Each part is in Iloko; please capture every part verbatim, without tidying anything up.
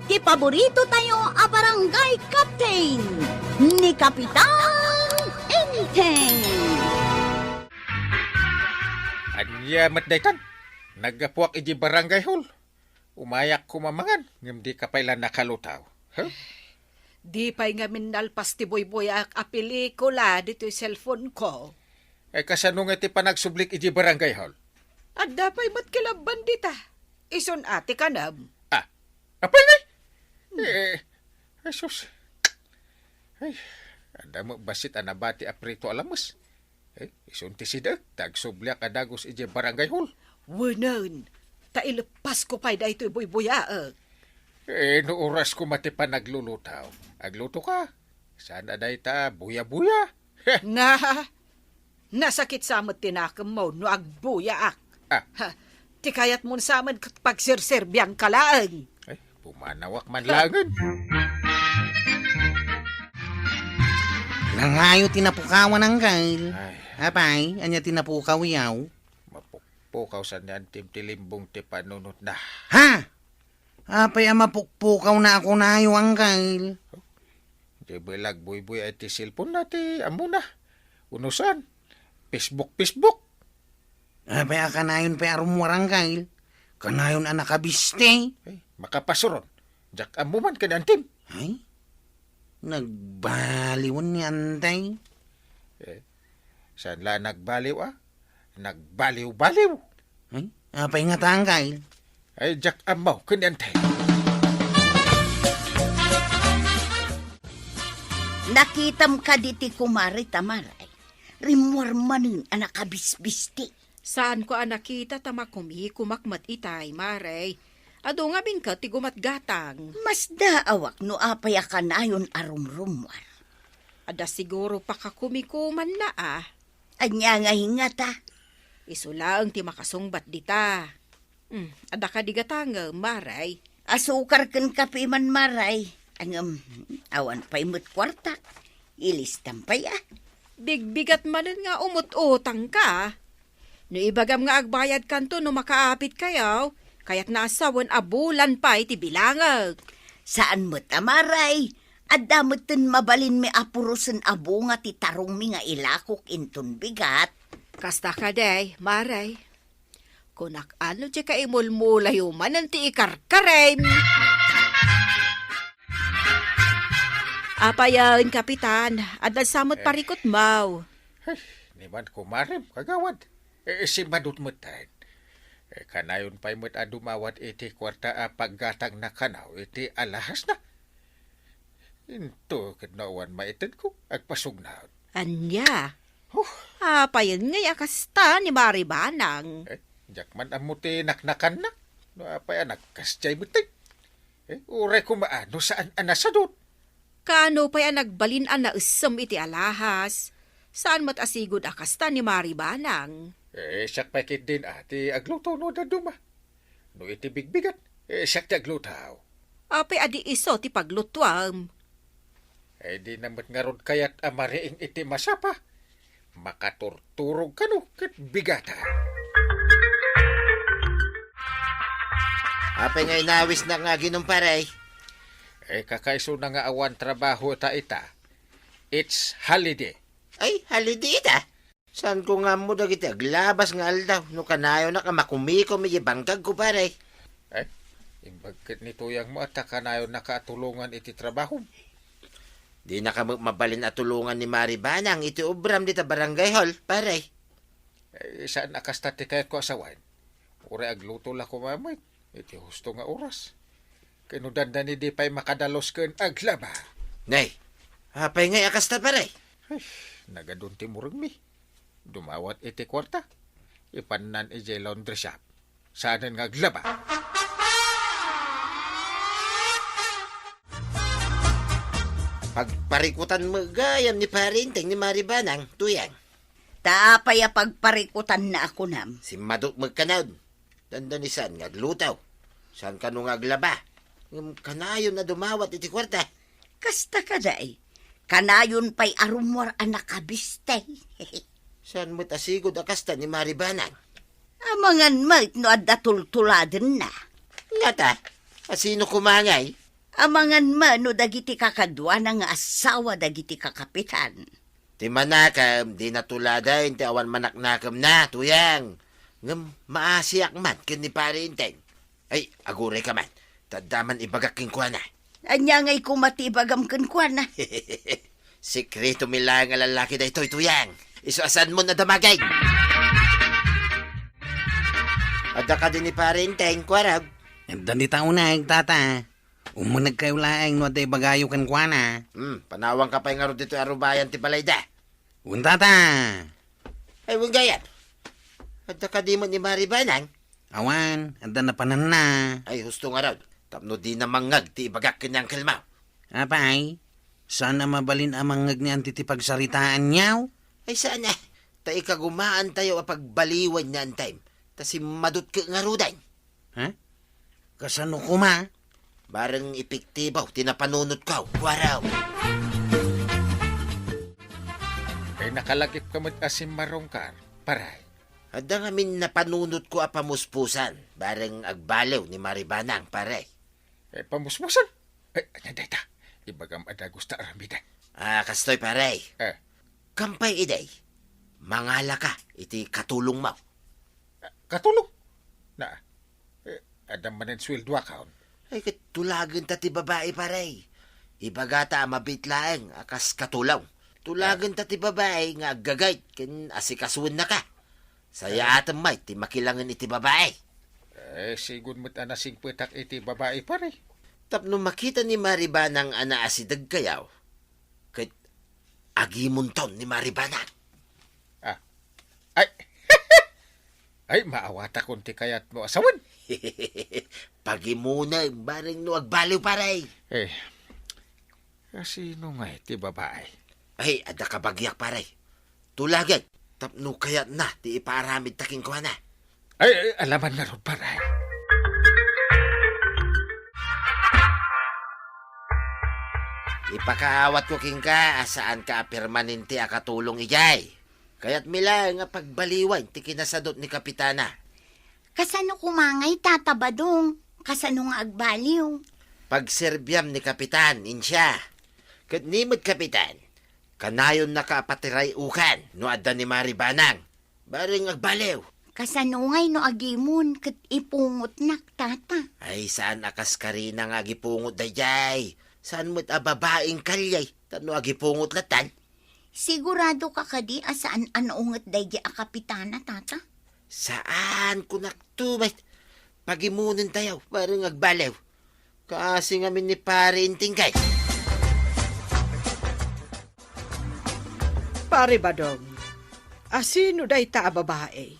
Ti paborito tayo a barangay captain, ni Kapitan Enteng. Ania met daytan? Naggapuak iti barangay hall. Umayak koma mangan, ngem dika pay la nakalutaw. Huh? Di pay ngamin nalpas ti buybuyaak a pelikula ditoy cellphone ko. Eh, kasano nga ti panagsublik iti barangay hall? Adda pay met kilabban dita. Isun a ti kanam. Ah, apay ngay? Hmm. Eh, Jesus. Ay, adda met bassit a nabati a prito a lames. Eh, isun ti sida, ta agsubliak a dagus idiay barangay hall. Wenen, ta ileppasko pay daytoy buybuyaek. Eh, no oras koma ti panaglulutaw, aglutoka. Saan a dayta, buya-buya. Heh. Na, nasakit sa met ti nakemmo no agbuyaak. Ah. Ha, ti kayatmon sa met ket pagserserbianka laeng. Ay, pumanawak man laengen. Nangayo ti napukawan, Angkel. Ay. Apay, ania ti napukaw yaw? Mapukpukaw sa ni Antim ti limbong ti panunotna. Ha? Apay a mapukpukaw na ako nayo, Angkel? Di ba lagbuybuy ay ti cellphone na ti ammona? Unusan? Facebook, Facebook. Apay a kanayon pay a rummuar, Angkel? Kanayon a nakabisti? Ay, makapasuron. Diak ammo man ken Antim. Ay? Nagbaliwen ni Antay? Eh, saan la nagbaliw, ah? Nagbaliw-baliw. Ay, apay nga tanggal? Ay, diak ammo, ken Antay. Nakitam kadi ti kumare ta Maray? Rimmuar manen a nakabisbisti. Saanko a nakita ta makumikumak met itay, Maray. Adu ngamin ket ti gumatgatang. Masdaawak no apay a kanayon a rumrummuar. Adda siguro pakakumikumanna, ah. Ania nga hingata? Isu laeng ti makasungbat dita. Hmm, adda kadi gatangem, Maray? Asukar ken kape man, Maray. Ngem, awan pay met kuarta. Ilistam pay, ah. Bigbigat manen nga umut-utangka. No ibagam nga agbayadkanto no makaapitkayo, kayatna a sawen a bulan pay ti bilangek. Saan met a, Maray. Adda metten mabalinmi a purosen a bunga ti tarongmi nga ilakok inton bigat. Kasta kadi, Maray. Kunak, ano ti kaimulmulayo manen ti ikarkarem? Apayen, Kapitan, adda sa met Eh. parikutmaw. Ay, ni man kumarem, kagawad. Eh, simmadut metten. Eh, kanayon pay met a dumawat iti kuarta a paggatangna kanaw iti alahasna. Into ket no awan maitedko, agpasugnaw. Ania? Huh. Apayen ngay a kasta ni Mari Banang? Eh, diak man ammo ti naknakanna. No apay a nagkasdiay metten. Eh, uray koma a no saan a nasadut. Kaano pay a nagbalin a naessem iti alahas? Saan met a sigud a kasta ni Mari Banang? Eh, siak pay ketdin a ti agluto no dadduma. No iti bigbigat, eh, siak ti agluto. Apay a di isu ti paglutuam? Eh, dina met ngarud kayat a mariing iti masapa. Makaturturog kano ket bigata. Apay nga inawisnak nga aginom, pare? Eh, kakaisuna nga awan trabaho ta ita. It's holiday. Ay, holiday ita? Saanko nga ammo dagiti aglabas nga aldaw no kanayonak a makumikom iti bangkagko, pare? Eh, imbag ket ni tuyangmo a ta kanayonnaka a tulongan iti trabahom. Dinaka met mabalin a tulongan ni Mari Banang iti obram dita barangay hall, pare. Eh, saan a kasta ti kayatko a sawen? Uray agluto la koma met iti husto nga oras. Ken no dandani di pay makadalus ken aglaba. Nay, apay ngay a kasta, pare? Ay, nagadun ti murengmi. Dumawat iti kuarta. Ipannan idiay laundry shop. Saanen nga aglaba. Pagparikutan met gayam ni Pare Enteng ni Mari Banang, tuyang. Ta apay a pagparikutanna a kunam? Simmadut met kanayon. Dandani saan nga agluto. Saan kano nga aglaba. Ngem kanayon a dumawat iti kuarta. Kasta kadi, kanayon pay a rummuar a nakabisti. Saan met a sigud a kasta ni Mari Banang? Amangan met no adda tultuladenna. Ngata, a sino koma ngay? Amangan man no dagiti kakaduana nga asawa dagiti kakapitan. Ti manakem, di natuladen ti awan manaknakemna, Tuyang. Ngem maasiak man ken ni Pare Enteng. Ay, agurayka man. Ta adda man ibagak kenkuana. Ania ngay koma ti ibagam kenkuana? Sekreto mi laeng a lallaki daytoy, Tuyang. Isu a saanmon a damagay. Adda kadi ni Pare Enteng, Kuarog? Adda dita uneg, tata. Umunegkayo laeng no adda ibagayo kenkuana. Hmm, panawanka pay ngarud ditoy a rubayan ti balayda. Wen, tata. Ay, wen gayam. Adda kadi met ni Maribanang? Awan, adda napananna. Ay, husto ngarud. Tapno dina mangngeg ti ibagak ken ni Uncle Mau. Apay, saan a mabalin a mangngeg ni Auntie ti pagsaritaanyo? Ay, saan a. Ta ikagumaantayo a pagbaliwen ni Auntiem. Ta simmadutko ngaruden. Ha? Kasano koma? Bareng epektibo ti napanunotko, Kuarog. Ay, nakalagipka met a simmarungkar, Pare. Adda ngamin napanunotko a pamuspusan, bareng agbaliw ni Maribanang, Pare. Eh, pamuspusan? Eh, ania dayta? Ibagam a dagus ta aramiden. Ah, kastoy, Pare. Eh. Kampay idi, mangalaka iti katulongmo. Ah, katulong? Na, eh, adda manen sueldoakon. Ay, ket tulagenta ti babai, Pare. Ibagata a mabiit laeng a kas katulong. Tulagenta ti babai nga aggagayt ken asikasuennaka. Sayaatem met ti makilangen iti babai. Eh, sigun met a nasingpetak iti babai, Pare. Tapno makita ni Maribanang a naasidegkayo, ket agimonton ni Maribanang. Ah. Ay. Ay, maawatakon ti kayatmo a sawen. Pagimunem, bareng no agbaliw, Pare. Eh, kasino ngay ti babai? Ay, adda kabagiak, Pare. Tulagen, tapno kayatna ti ipaaramidta kenkuana. Ay, ay, alaman ngarud, Pare. Ipakaawatko kenka a saanka a permanente a katulong idiay. Kayatmi laeng a pagbaliwen ti kinasadut ni Kapitana. Kasano koma ngay, Tata Badong? Kasano nga agbaliw? Pagserbiam ni Kapitan, insia. Ket ni met, Kapitan, kanayonnaka a patiray-ukan no adda ni Maribanang. Bareng agbaliw. Kasano ngay no agimon ket ipungotnak, Tata? Ay, saan a kas karina nga agipungot daydiay. Saan met a babaeng kalye, tapno agipungot lattan. Siguradoka kadi a saan a naunget daydiay a kapitana, Tata? Saan, kunakto met. Pagimonentayo, bareng agbaliw. Kaasi ngamin ni Pare Inting kay. Pare Badong, asino dayta a babai?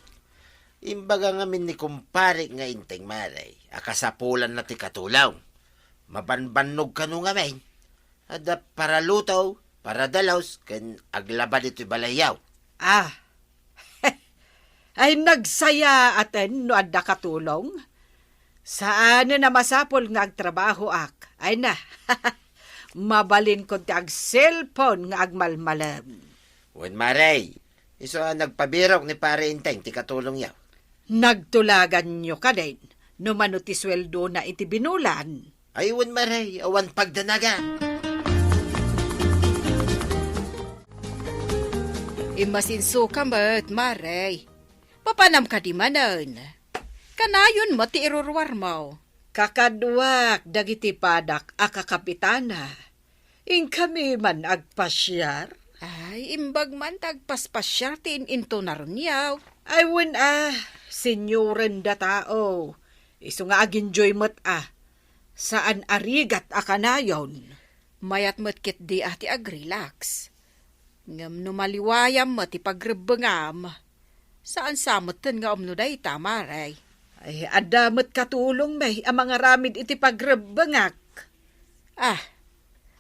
Imbaga ngamin ni kumpare nga Inting, Mare, a kasapulanna ti katulong. Mabanbannog kano ngamin. Adda paraluto, paradalos, ken aglaba ditoy balayyo. Ah. Ay, nagsayaaten no adda katulong. Saanen a masapul nga agtrabahoak. Ay na, mabalinko ti agselpon nga agmalmalem. Wen, Mare, isu a nagpabirok ni Pare Inteng ti katulongyo. Nagtulaganyo kadin no mano ti sueldona iti binulan? Ay, wen, Mare, awan pagdanagan. Immasinsoka met, Mare. Papanam kadi manen? Kanayon met ti iruruarmo. Kakaduak dagiti padak a kakapitana. Inkami man agpasiar? Ay, imbag man ta agpaspasiar ti in-intunaronyo. Ay, wen a, senioren da tao. Isu nga aginjoy met a. Saan a rigat a kanayon. Mayat met ketdi a ti agrelax. Ngem no maliwayam met ti pagrebbengam, saan sa metten nga umno dayta, Mare. Ay, adda met katulongmi a mangaramid iti pagrebbengak. Ah,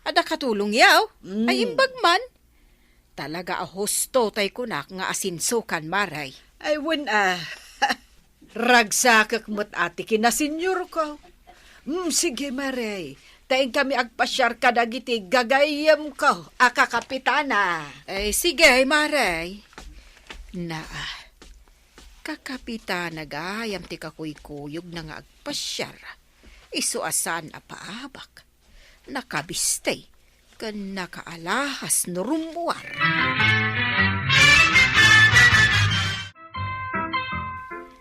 adda katulongyo? Mm. Ay, imbag man. Talaga a husto tay kunak nga asinsokan, Mare. Ay, wen a. Ragsakek met a ti kinasenyorko. Mm, sige, Mare. Ta inkami agpasiar kadagiti gagayyemko a kakapitana. Ay, sige, Mare. Naa, kakapitana gayam ti kakuykuyogna nga agpasiar. Isu a saan a paabak. nakabiste, ken nakaalahas no rummuar.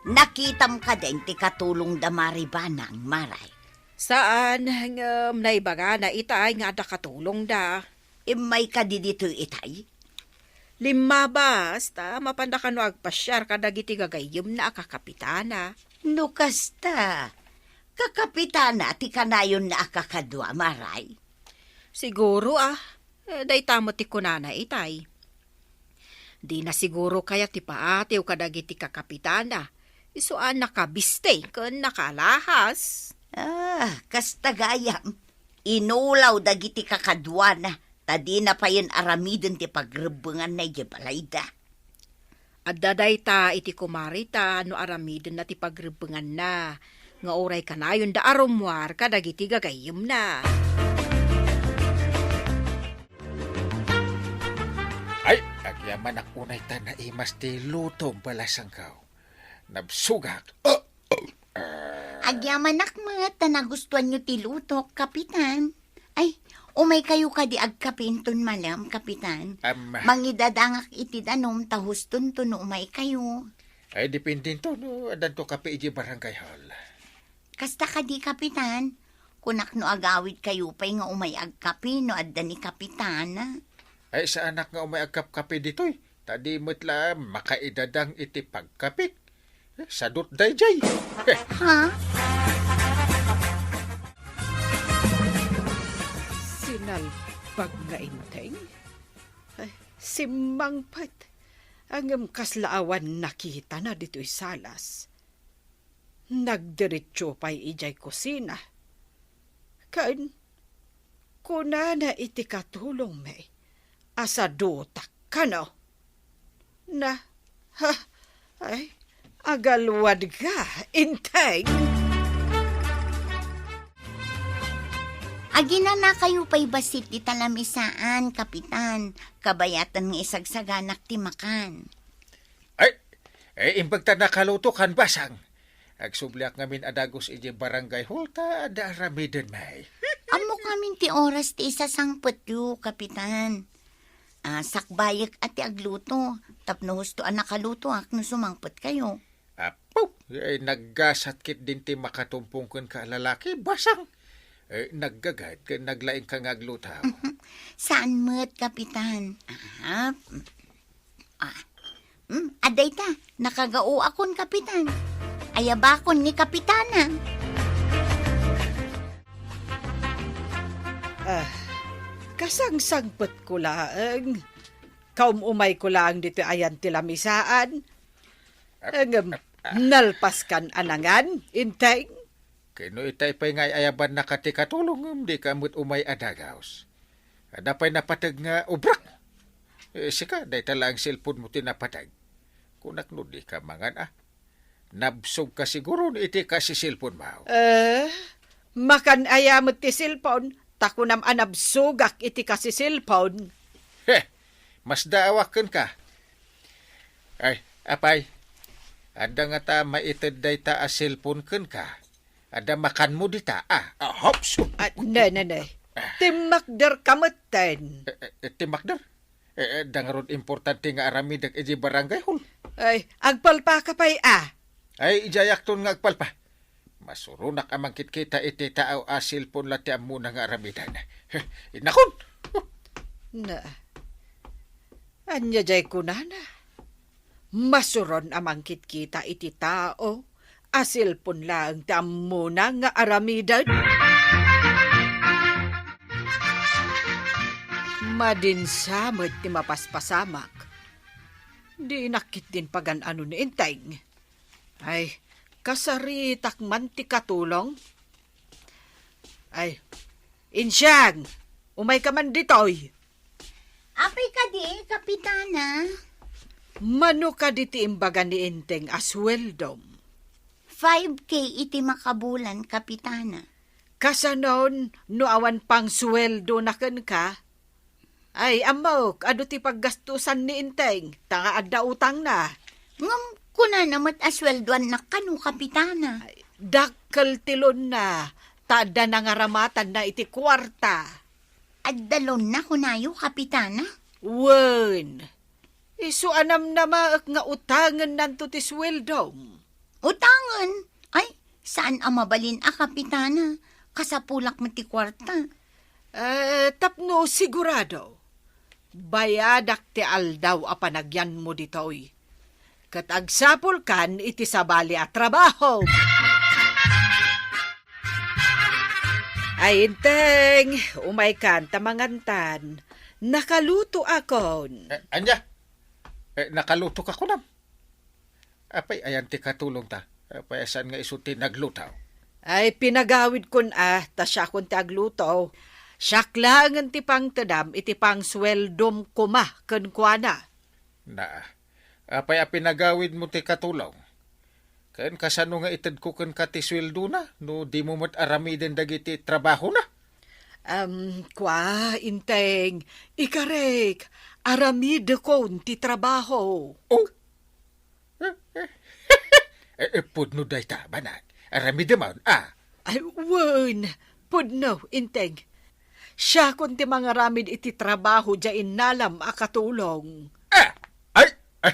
Nakitam kadin ti katulongda Maribanang, Maray? Saan, ngem naibagana itay nga adda katulongda. Immay kadi ditoy itay? Limmabas, ta mapanda kano agpasiar kadagiti gagayyemna a kakapitana. No kasta, kakapitana ti kanayonna a kakadua, Maray? Siguro, ah. Eh, dayta met ti kunana itay. Dina siguro kayat ti paatiw kadagiti kakapitana. Isu a nakabiste ken nakaalahas. Ah, kasta gayam. Inulaw dagiti kakaduana, ta dina payen aramiden ti pagrebbenganna idiay balayda. Adda dayta iti kumarita no aramidenna ti pagrebbenganna, nga uray kanayonda a rummuar kadagiti gagayyemna. Ay, agyamanak unay ta naimas ti lutom, balasangko. Nabsugak. Ah, ah, ah. Agyamanak met ta nagustuanyo ti lutok, Kapitan. Ay, umay kayo kadi agkape inton malem, Kapitan. Am. Mangidadangak iti danum ta hustonto no umay kayo. Ay, dependento no addanto kape iti barangay hall. Kasta kadi, Kapitan? Kunak no agawid kayo pay nga umay agkape no adda ni Kapitana. Ay, saanak nga umay agkapkape ditoy. Ta di met la makaidadang iti pagkapik. Eh, sadut daydiay. Eh. Ha? Sinalbag nga inteng? Ay, simmangpet. Ngem kasla awan nakitana ditoy salas. Nagdiretso pay idiay kusina. Ken kunana iti katulongmi a sadutak kano. Na, ha, ay, agalwadka, Inteng! Aginanakayo pay bassit ti talamisaan, Kapitan. Kabayatan nga isagsaganak ti makan. Ay, eh, imbag ta nakaluto kan basang. Agsubliak ngamin a dagus idiay barangay hall ta adda aramiden, may. Ammok ngamin ti oras ti isasangpetyo, Kapitan. Ah, sakbayek a ti agluto, tapno husto a nakalutoak no sumangpet kayo. Apo, eh, naggasat ketdin ti makatumpong kenka a lalaki, basang. Eh, naggagad ken naglaing ka nga agluto. Saan met, Kapitan? Ah, Ah. Hmm, adda ita, nakagaoakon, Kapitan. Ayabakon ni Kapitana. Ah, kasangsangpetko laeng. Kaum-umayko laeng ditoy ayan ti lamisaan. Ngem, nalpaskan a nangan, Inteng? Ken no itay pay nga ay-ayabannaka ti katulong, ngem dika met umay a dagaus. Adda pay napateg nga obrak. Eh, sika, dayta laeng cellphone mo ti napateg. Kunak no dika mangan, ah. Nabsog ka siguro iti kasiselpon mo. Eh, makan aya met ti cellphone, ta kunam a nabsogak iti kasiselpon. He, masdaawak kenka. Ay, apay, adda ngata maited dayta a cellphone kenka? Adda makanmo dita, ah. Ah, hops! Ah, ne, ne, ne. Ah. Timmakder ka metten. Eh, eh, eh, timmakder? Eh, eh, adda ngarud importante nga aramidek iti barangay hall. Ay, agpalpa ka pay, ah. Ay, idiayakton nga agpalpa. Masuronak a mangkitkita iti tao a cellphone la ti ammona nga aramiden. Heh, innakon! Na, ania jay kunana? Masuron a mangkitkita iti tao a cellphone laeng ti ammona nga aramiden? Madinsa met ti mapaspasamak. Dinak ketdin pagan-ano ni Enteng. Ay, kasaritak man ti katulong. Ay, Insiang, umay ka man ditoy. Apay kadi, Kapitana? Mano kadi ti imbaga ni Enteng a sueldom? Five K iti makabulan, Kapitana. Kasanon no awan pangsueldona kenka? Ay, ammok, adu ti paggastusan ni Enteng, ta nga adda utangna. Ngem kunana met a sueldoannak kano, Kapitana. Ay, dakkel ti loanna, Ta adda nangaramatanna iti kuarta. Adda loan-na kunayo, Kapitana? Wen, isu a namnamaek nga utangennanto ti sueldom. Utangen? Ay, saan a mabalin a, Kapitana. Kasapulak met ti kuarta. Eh, tapno sigurado, bayadak ti aldaw a panagyanmo ditoy. Ket agsapulkan iti sabali a trabaho. Ay, Inteng, umaykan ta mangantan. Nakalutoakon. Eh, ania? Eh, nakalutoka kunam? Apay ayan ti katulongta? Apay a saan nga isu ti nagluto? Ay, pinagawidkon a, ta siakon ti agluto. Siak laengen ti pangtedam iti pangsueldom koma kenkuana. Na, apay a pinagawidmo ti katulong? Ken kasano nga itedko kenka ti sueldona no dimo met aramiden dagiti trabahona? Am, kua, Inteng, ikarek, aramidekon ti trabaho. Oh? Eh, eh, pudno dayta, banag. Aramidemon, ah. Ay, wen, pudno, Inteng. Siakon ti mangaramid iti trabaho diay innalam a katulong. Ah! Ay! Ay!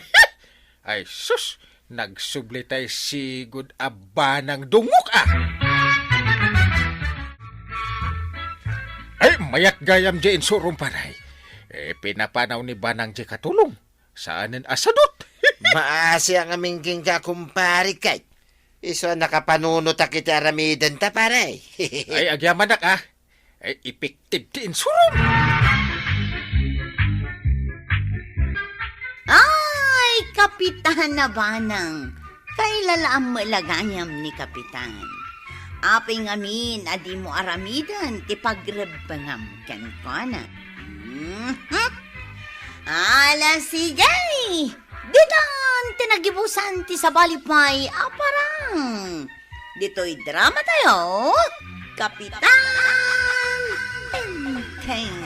Ay, sus! Nagsubli tay sigud a banang dungok, ah! Ay, mayat gayam diay insurom, pare. Eh, pinapanaw ni banang diay katulong. Saanen a sadut. Maasiak ngamin kenka, kumpare, kay isu a nakapanunotak iti aramidenta, pare. Ay, agyamanak, ah. Ay, epektibo ti insurom. Ay, Kapitan a banang, kailalaam met la gayam ni Kapitan. Apay ngamin a dimo aramiden ti pagrebbengam kenkuana? Mhm. Ala, sige! Ditan ti nagibusan ti sabali pay a parang. Ditoy drama tayo, Kapitan Tengteng.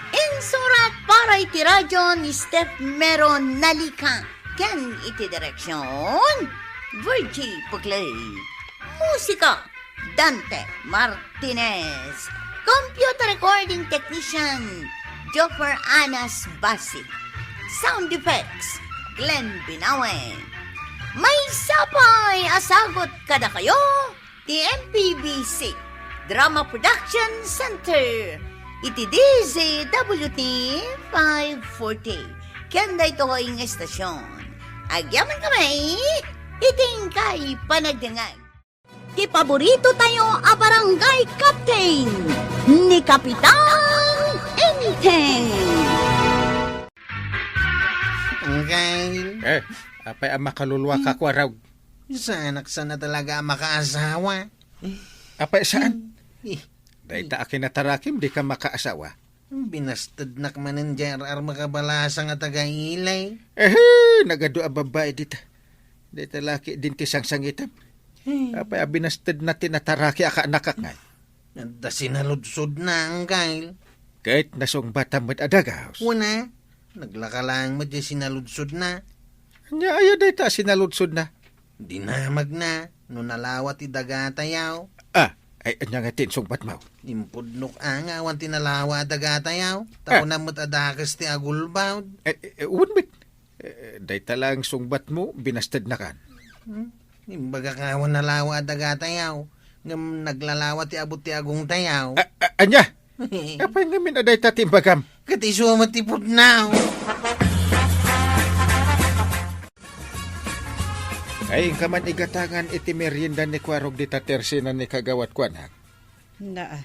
Insurat para iti radyo ni Steph Mero Nalica ken iti direksyon, Virgie Puclay. Musika, Dante Martinez. Computer recording technician, Joffer Anas Basi. Sound effects, Glenn Binawe. Maysa pay a sagut kadakayo ti M P B C Drama Production Center iti D Z W T five forty. Ken daytoy nga estasyon, agyamankami iti inkay panagdengngeg. Ti paborito tayo a barangay captain, ni Kapitan Enteng. Angkel. Eh, apay a makaluluaka, hmm, kuarog? Saanak sana talaga a makaasawa. Apay saan? Eh. Dayta a kinatarakim, di ka makaasawa. Binastednak manen diay ar-ar makabalasa nga taga-ilay. Ehe, nagadu a babbai dita. Dayta laki din ti sangsangitem. Hmm. Apay a binastedna ti nataraki a kaanakak ngay? Adda sinaludsodna, Angkel. Ket nasungbatam met a dagus. Wen a, naglaka laeng met diay sinaludsodna. Ania aya dayta a sinaludsodna? Dinamagna no nalawa ti dagatayaw. Ah, ay, ania nga ti insungbatmo? Impudnok a nga awan ti nalawa a dagatayaw. Ta, ah, kunam met a dakes ti agulbawd. Eh, eh, wen met. Eh, dayta laeng sungbatmo, binastednakan. Hmm? Imbagak a awan nalawa a dagatayaw. Ngem naglalawa ti abut ti agongtayaw. Ah, ah, ania? Apay ngamin a dayta ti imbagam? Ket isu met ti pudno. Ay, inka man igatangan iti merienda ni kuarog dita tersena ni kagawat kuanak. Na,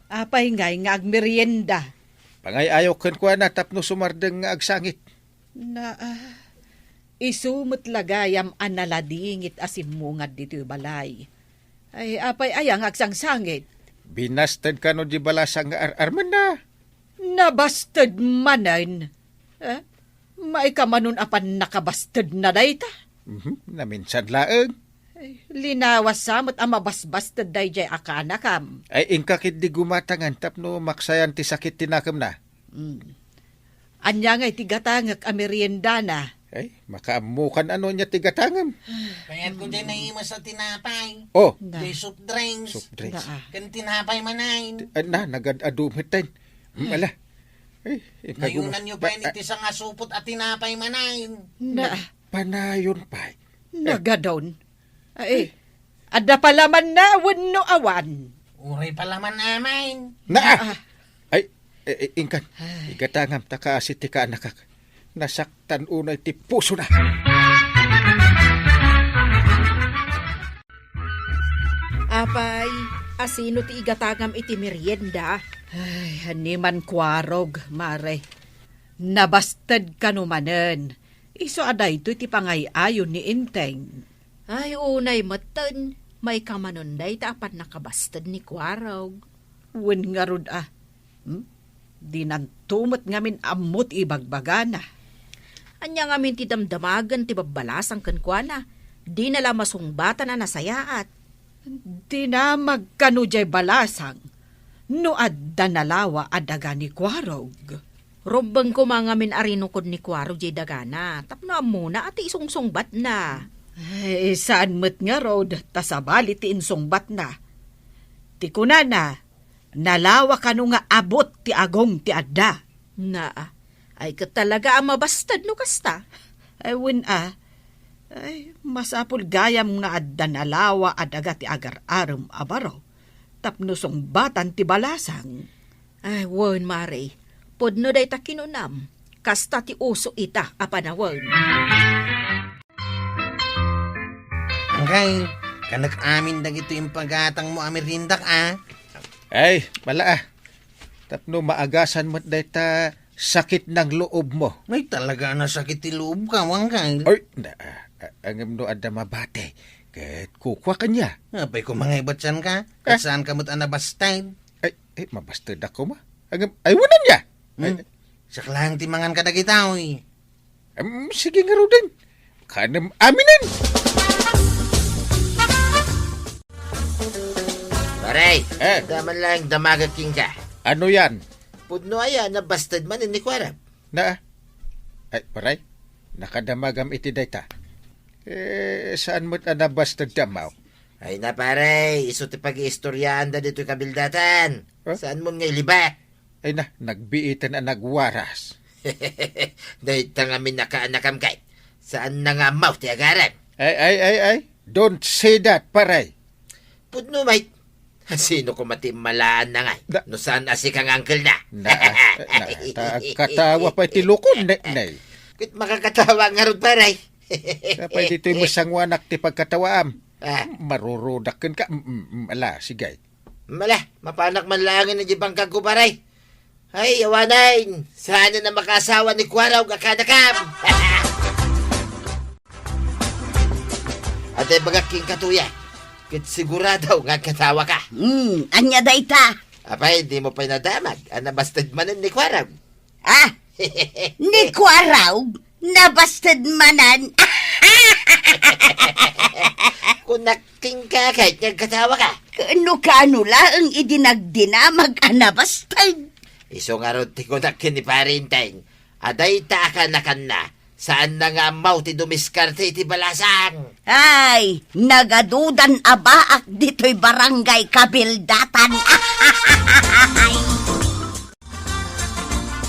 apay ngay nga agmerienda? Pangay-ayok kenkuana tapno sumardeng nga agsangit. Na, isu met la gayam a naladingit a simmungad ditoy balay. Ay, apay aya nga agsangsangit? Binasted kano di balasa nga ar-armenna. Nabasted manen? Eh? Maikamanon a pannakabastedna dayta? Mhm, naminsan laeng. Ay, linawas sa met a mabasbasted daydiay a kanakam. Ay, inka ketdi gumatangan tapno maksayan ti sakit ti nakemna. Mm. Ania ngay ti gatangek a meriendana? Ay, makaammokan ano nia ti gatangem. Kayatko diay naimas a tinapay. Oh. Na. Diay soft drinks. Soft drinks. Na, ah. Ken tinapay manen. Ah, na, nagad-adu met ten. Hmm, ala. Ay, ikaguma-, Nayunanyo pay ba-, iti sangasupot a tinapay manen. Na. Panayon pay. Nagadon. Ay, adda palamanna wenno awan? Uray palaman amin. Naa! Ah. Ay, eh, eh, inkan, Ay. igatangam ta kaasi ti kaanakak. Nasaktan unay ti pusona. Apay, asino ti igatangam iti merienda? Ay, ania man Kuarog, Mare. Nabasted kano manen. Isu a daytoy ti pangay-ayo ni Enteng. Ay, unay metten, maikamanen dayta a pannakabasted ni Kuarog. Wen ngarud a, hmm? Dinanto met ngamin ammo ti ibagbagana. Ania ngamin ti damdamagen ti babbalasang kenkuana? Dina la masungbatan a nasayaat. Dinamag kano diay balasang no adda nalawa a daga ni Kuarog. Rumbeng koma ngamin a rinukod ni Kuarog diay dagana tapno ammona a ti isungsungbatna. Ay, saan met ngarud ta sabali ti insungbatna. Ti kunana, nalawa kano nga abut ti agong ti adda. Naa, ay ket talaga a mabasted no kasta. Ay, wen a. Ay, masapul gayam nga adda nalawa a daga ti agar-arem a baro tapno sungbatan ti balasang. Ay, wen, Mare. Pudno dayta kinunam. Kasta ti uso ita a panawen. Angkay, kanek amin dagitoy impagatangmo a meriendak, a. Ay, mala, a. Tapno maagasan met dayta sakit ng loobmo. Ay, talaga a nasakit ti loobko, Angkay. Ay, na, a, a, ngem no adda mabati, ket kukua kaniak. Apay koma nga ibatsanka? Ket saanka met a nabasted? Ay, ay, mabastedak koma. Ngem, ay, wen ania. Hmm. Ay. Siak laeng ti mangan kadagita, oy. Em, sige ngaruden. Kanem aminen. Pare, Eh. Adda man laeng damagek kenka. Ano yan? Pudno aya, nabasted manen ni Kuarog. Na? Ay, pare, nakadamagam iti dayta. Eh, saan met a nabasted ti ammo? Ay na, pare, isu ti pag-iistoryaanda ditoy kabildatan. Huh? Saanmon nga iliba? Ay na, nagbiiten a nagwaras. Dayta ngamin a kaanakam ket, saanna nga ammo ti agarem. Ay, ay, ay, ay. Don't say that, pare. Pudno met. Sino koma ti immalaanna ngay? Da- No saan a sika nga angkelna? Na, na, ta-, agkatawa pay ti lukon, ne, ne. Ket makakatawa ngarud, pare. Apay ditoy masanguanak ti pagkatawaam. Ah. Marurudak kenka. Mm, mm, mm, ala, sige. Mala, mapanak man laengen idiay bangkagko, pare. Ay, awanen, saanen a makaasawa ni Kuarog a kaanakam. Adda ibagak kenka, Tuya, ket sigurado nga agkatawaka. Hmm, ania dayta? Apay, dimo pay nadamag a nabasted manen ni Kuarog? Ah, ni Kuarog? Nabasted manen. Kunak kenka ket nga agkatawaka. Kaano-kaano laeng idi nagdinamag a nabasted? Isu ngarud ti kunak ken ni Pare Enteng a dayta a kaanakanna, saanna nga ammo ti dumiskarte iti balasang. Ay, nagadudan a baak ditoy barangay kabildatan.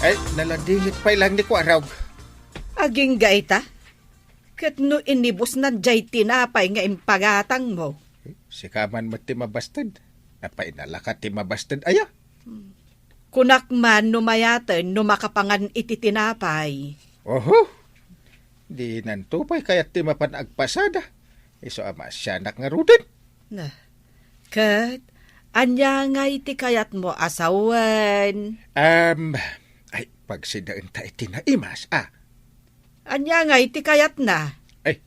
Ay, naladingit pay laeng ni Kuarog. Agingga ita? Ket no inibusnan diay tinapay nga impagatangmo? Sika man met ti mabasted. Apay nalaka ti mabasted aya? Kunak man no mayaten no makapangan iti tinapay. Oho. Dinanto pay kayat ti mapan agpasada. Isu a maasianak ngaruden. Na, ket ania ngay ti kayatmo a sawen? Am, ay, pagsidaenta iti naimas, a. Ania ngay ti kayatna? Ay,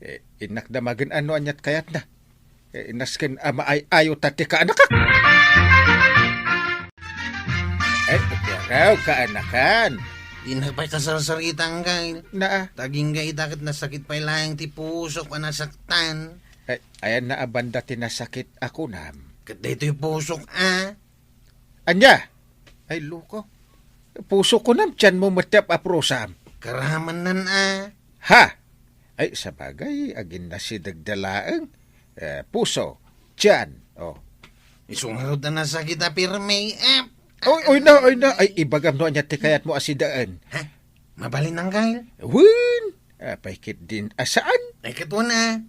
eh, innak damagen a no aniat kayatna. Eh, nasken a maay-ayo ta ti kaanakak. Ay, iti araw, kaanakan. Dinak pay kasarsarita, Angkay. Naa. Ta agingga ita ket nasakit pay laeng ti pusok a nasaktan. Ay, ayanna a banda ti nasakit a kunam. Ket daytoy pusok, a. Ania? Ay, loko. Pusok kunam, tianmo met ti ap-aprosam. Karamannan, a. Ha? Ay, sabagay, aginnasidegda laeng. Eh, puso, tiyan, oh. Isu ngarud a nasakit a pirmi, eh. Oy, oy na, oy na. Ay, ibagam no ania ti kayatmo a sidaen. Ha? Mabalin, Angkel? Wen, apay ketdin a saan? Ay, ket wen a.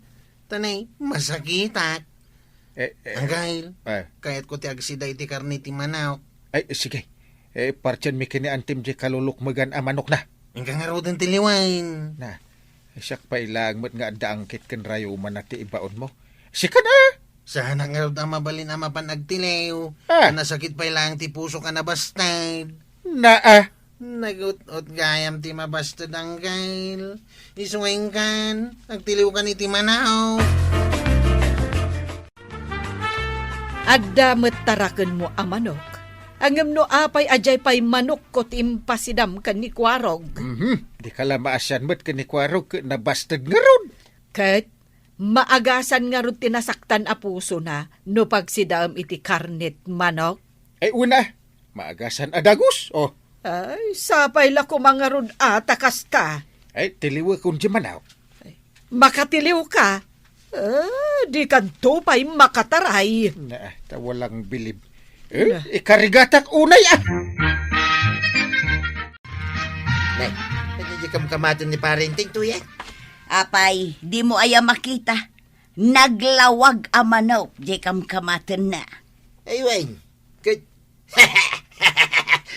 Tanay, masakitak. Eh, eh, Angkel, eh. Kayatko ti agsida iti karne ti manok. Ay, sige. Eh, partianmi ken ni Antim diay kalulukmegan a manokna. Inka ngaruden ti liwen. Na, siak pay laeng met nga adda angkit ken rayumanna ti ibaonmo. Sika na! Saanak ngarud a mabalin a mapan agtiliw. Ah. Ta nasakit pay laeng ti pusok a nabasted. Naa. Nagut-ot gayam ti mabasted, Angkel. Isu nga inkan, agtiliwkan iti manok. Adda met tarakenmo a manok. Ngem no apay a diay pay manokko ti impasidam ken ni Kuarog? Mhm. Dika la maasian met ken ni Kuarog ket nabasted ngarud. Ket maagasan ngarud ti nasaktan a pusona no pagsidaem iti karnet manok? Ay, una, maagasan a dagus, oh. Ay, sapay la koma ngarud a ta kasta. Ay, tiliwekon diay manok. Makatiliwka? Eh, dikanto pay makataray. Na, ta walang bilib. Eh, na. Ikarigatak unay, ah! Nay, ania diay kamkamaten ni Parenteng, Tuyang? Apay, dimo aya makita? Naglawag a manok diay kamkamatenna. Ay, wen. Ket,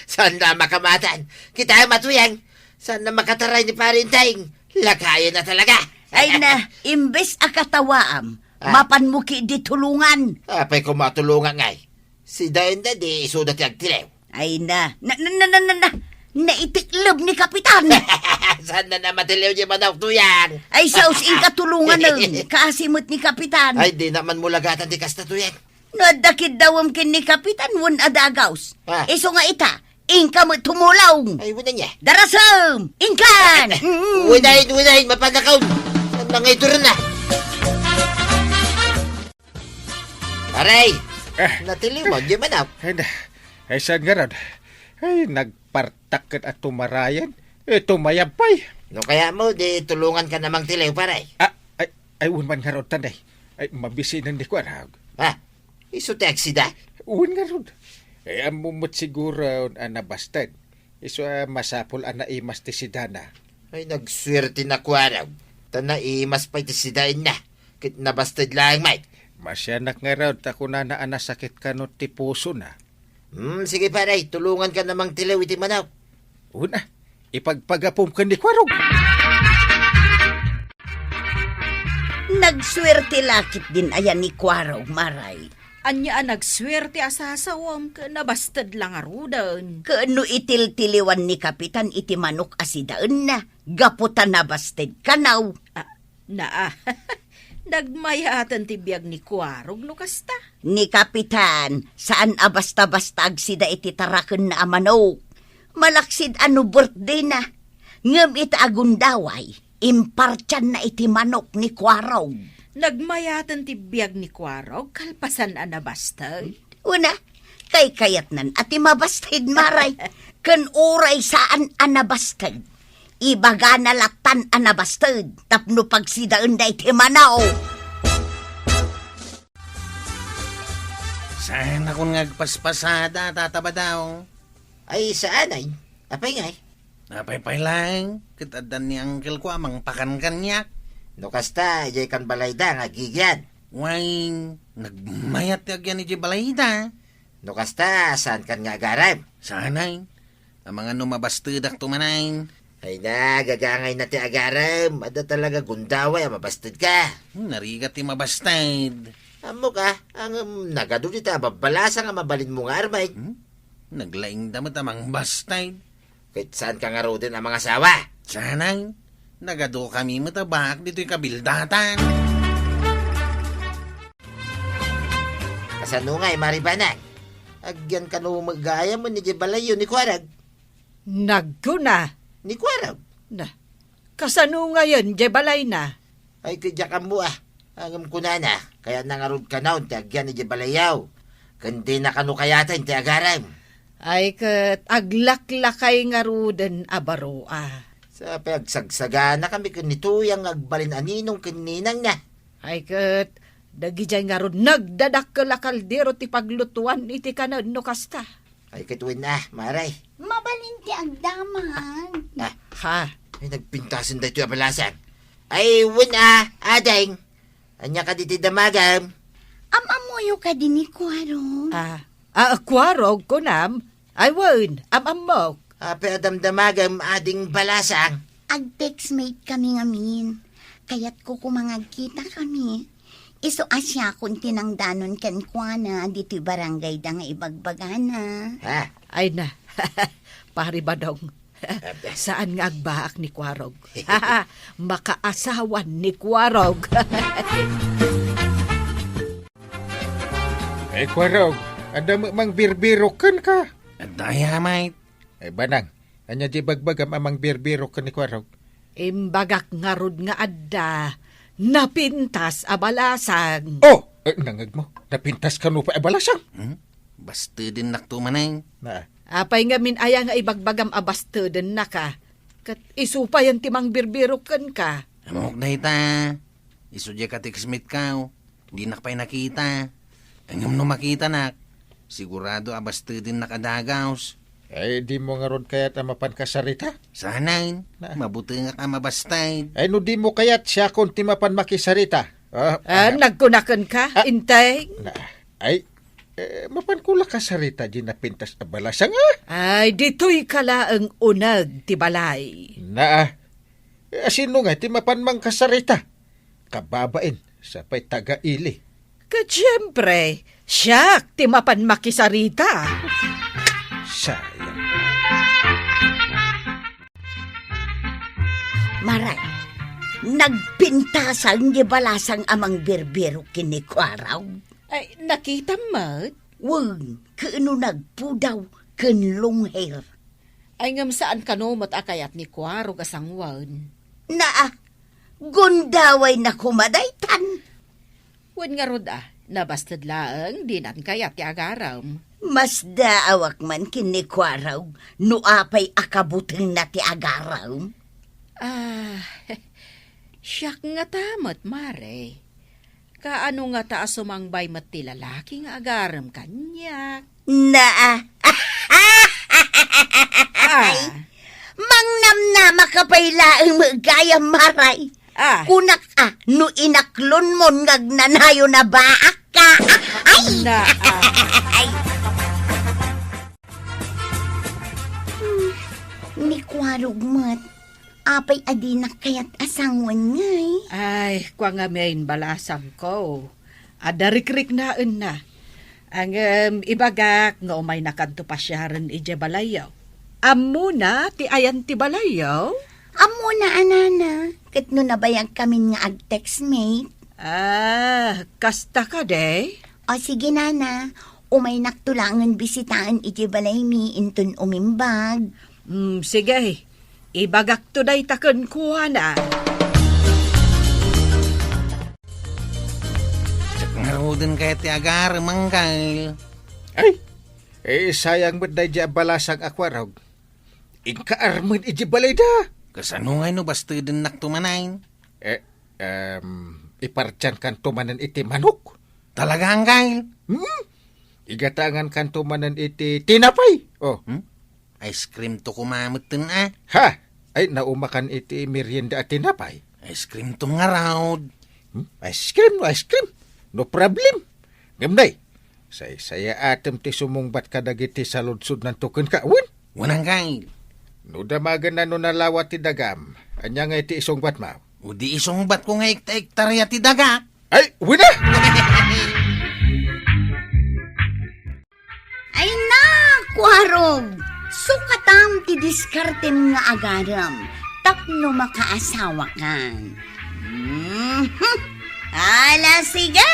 saan na makamatan? Kitaem a, Tuyang, saan na makataray ni Parenteng. Lakayen na talaga. Ay na, imbes a katawaam, ah, mapanmo ketdi tulongan. Apay koma a tulongan ngay? Sidaenda di isuda ti agtiliw. Ay na, na, na, na, na, na, na, naitikleb ni Kapitan. Saan na namatiliw diay manok, Tuyang? Ay, sus, inka tulonganen, kaasi met ni Kapitan. Ay, di naman mulagatan ti kasta, Tuyang. No adda kiddawem ken ni Kapitan, wen a dagaus. Ah. Isu nga ita, inka met tumulong. Ay, wen ania. Darasem, inkan. Mm. Wen ay, wen ay, mapanakaw. Saan na ngay turon na? Aray! Eh. Natiliwan diay manok. Ay, na. Ay, saan ngarud? Ay, nagpartak ket a tumarayen. Eh, tumayab pay. No kayatmo, di tulonganka na mangtiliw, pare. Ah, ay, ay, wen man ngarud, tanay. Ay, mabisinen ni Kuarog. Ah, isu ti aksida? Wen ngarud. Eh, ammo met siguro a nabasted. Isu a masapul a naimas ti sidana. Ay, nagsuerte ni Kuarog. Ta naimas pay ti sidaenna. Ket nabasted laeng met. Masianak ngarud ta kunana a nasakit kano ti pusona. Hmm, sige pare, tulonganka na mangtiliw iti manok. Una, ipagpagapom ken ni Kuarog. Nagsuerte la ketdin aya ni Kuarog, Maray. Ania a nagsuerte a sasawem ket nabasted la ngaruden. Ket no itiltiliwan ni Kapitan iti manok a sidaenna, gapu ta nabasted kano. Ah, naa. Nagmayaten ti biag ni Kuarog no kasta. Ni Kapitan, saan a basta-basta agsida iti tarakenna a manok. Malaksid a no birthday na. Ngem ita a gundaway, impartianna iti manok ni Kuarog. Nagmayaten ti biag ni Kuarog, kalpasan a nabasted. Una, kaykayatnan a ti mabasted, Maray. Ken uray saan a nabasted, ibagana latan a nabasted tapno pagsidaenda iti manok. Saan a kun nga agpaspasada, Tata Badaw? Ay, saan ay? Apay ngay? Apay pay laeng, ket adda ni angkelko a mangpakan kaniak. No kasta, idiay kan balayda nga agigian. Way, nagmayat ti agian idiay balayda. No kasta, saankan nga agarem? Saanay. Amangan no mabastedak to manay. Ay na, gagangay na ti agarem. Adda talaga gundaway a mabasted ka. Hmm, narigat ti mabasted. Ammo ka, ang, um, nagadu dita a babbalasang a mabalinmo nga armen. Hmm? Naglaing da met a mangbasted. Ket saan ka ngaruden a mangasawa? Saanay, nagadu kami met a baak ditoy kabildatan. Kasano ngay, Maribanag? Agyan kano met gayam idiay balayyo ni Kuarag? Nagkuna. Ni Kuarag? Na, kasano ngayen idiay balayna? Ay, ket diak ammo, ah. Ngem kunana, kayatna ngarud kanayon ti agyan idiay balayyo. Ken dina kano kayaten ti agarem. Ay, ket aglaklakay ngaruden a baro, ah. Ta pagsagsagana kami ken ni Tuyang nga agbalin a ninong ken ninangna. Ay ket, dagidiay ngarud nagdadakkel a kaldero ti paglutuan iti kanen no kasta. Ay ket wen a, Mare. Mabalin ti agdamag. Ah. Ha? Ay, nagpintasen daytoy a balasang. Ay, wen a, ading. Ania kadi ti damagem? Am-ammoyo kadi ni Kuarog? Ah, ah, Kuarog, kunam? Ay, wen, am-ammok. Apay a damdamagem, ading balasang? Agtextmate kami ngamin. Kayatko koma nga agkita kami. Isu a siakon ti nangdanon kenkuana ditoy barangay da nga ibagbagana. Ha? Ay na, Pari Badong. Saan nga agbaak ni Kuarog. Makaasawan ni Kuarog. Eh, Kuarog, adda met mangbirbirok kenka? Adda aya, mait. Eh, Banang, ania di bagbagam a mangbirbirok ken ni Kuarog? Imbagak ngarud nga adda napintas a balasang. Oh! Eh, nangegmo, napintas kano pay a balasang? Hmm? Bastedennakto manen. Na. Apay ngamin aya nga ibagbagam a bastedennaka? Ket isu payen ti mangbirbirok kenka. Ammok dayta. Isu diay katextmate-ko. Dinak pay nakita. Ngem no makitanak, sigurado a bastedennak a dagaus. Ay, dimo ngarud kayat a mapan kasarita? Sanayen, na. Mabutengak a mabasted. Ay, no dimo kayat, siakon ti mapan makisarita. Ah, ah, ah. Nagkunaken ka, ah, intay? Na, ay, eh, mapanko la kasarita di napintas a balasang, ah. Ay, ditoy ka laeng uneg ti balay. Na, ah. Eh, asino nga ti mapan mangkasarita? Kababain, sa pay taga-ili. Ket siempre, siak ti mapan makisarita. Sayang. Maray, nagpintasan ni balasang a mangbirbirok ken ni Kuarog. Ay, nakitam met? Wen, ket no nagpudaw ken long hair. Ay, ngem saan kano met a kayat ni Kuarog a sanguen? Naa, gundawayna koma daytan. Wen ngarud a, nabasted laeng dinan kayat ti agarem. Masdaawak man ken ni Kuarog no apay a kabutengna ti agarem. Ah, siak ngata met, Mare. Kaano ngata a sumangbay met ti lalaki nga agarem kaniak? Naa. Ah. Ay, mangnamnama ka pay laeng met gayam, Maray. Ah. Kunak a, no inaklonmon nga agnanayon a baak ka. Ay! Naa. Ay. Hmm, ni Kuarog met. Apay a dinak kayat a sanguen ngay? Ay, kua ngamin balasangko. Adda rikriknaenna. Ngem ibagak nga umaynakanto pasiaren idiay balayyo. Ammona ti ayan ti balayyo? Ammona a, nana, ket no nabayagkamin nga agtextmate. Ah, kasta kadi? O sige, nana, umaynakto laengen bisitaen idiay balaymi inton umimbag. Mm, sige. Ibagakto dayta kenkuana. Diak ngaruden kayat ti agarem, Angkel. Ay, eh, sayang met daydiay a balasang a Kuarog. Inka armen idiay balayda. Kasano ngay no bastedennakto manen? Eh, em, ipartiankanto manen iti manok. Talaga, Angkel? Hmm? Igatangankanto manen iti tinapay. Oh. Hmm? Ice cream to koma metten, a. Ha? Ay, naumakan iti merienda a tinapay. Ice cream to ngarud. Hmm? Ice cream, no ice cream. No problem. Ngem nay, saysayaatem ti sumungbat kadagiti saludsodnanto kenka, wen? Wen, Angkel. No damagenna no nalawa ti dagam, ania ngay ti isungbatmo? O di isungbatko nga ekta-ektaria ti daga. Ay, wen a! Ay na, Kuarog! Sukatam ti diskartem nga agarem tapno makaasawakan. Mhm. Ala, sige!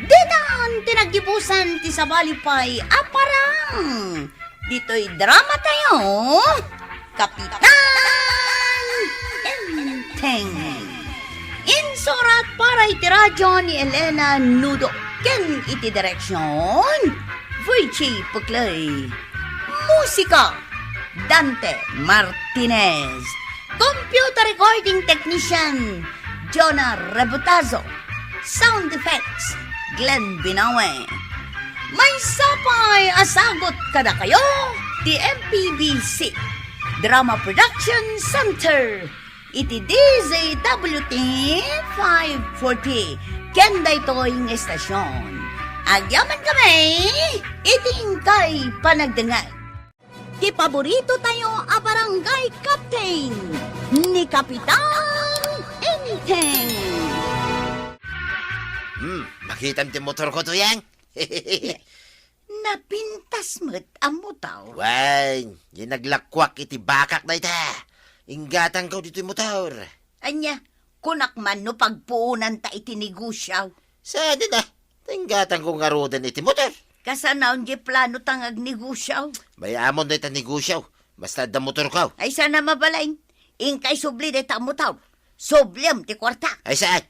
Ditan ti naggibusan ti sabali pay a parang ditoy drama tayo, Kapitan Enteng. Insurat para iti radyo ni Elena Nudo ken iti direksyon, Virgie Puclay. Musika, Dante Martinez. Computer Recording Technician, Jonah Rebutazo. Sound Effects, Glenn Binawe. Maysa pay a sagut kadakayo ti M P B C Drama Production Center iti D Z W T five forty ken daytoy nga estasion. Agyaman kami iti inkay panagdengngeg. Ti paborito tayo a barangay captain, ni Kapitan Enteng. Hmm, makitam ti motor ko, Tuyang? Napintas met a motor. Wen, di naglakuak iti bakak dayta. Inggatangko ditoy motor. Ania, kunak man no pagpuonanta iti negosyo. Saan a, ta inggatangko ngaruden iti motor. Kasanaon di plano ta nga agnegosyo. Mayamon dayta negosyo. Basta adda motorko. Ay, saan a mabalin. Inkay subli dayta a motor. Subliem ti kuarta. Ay, saan?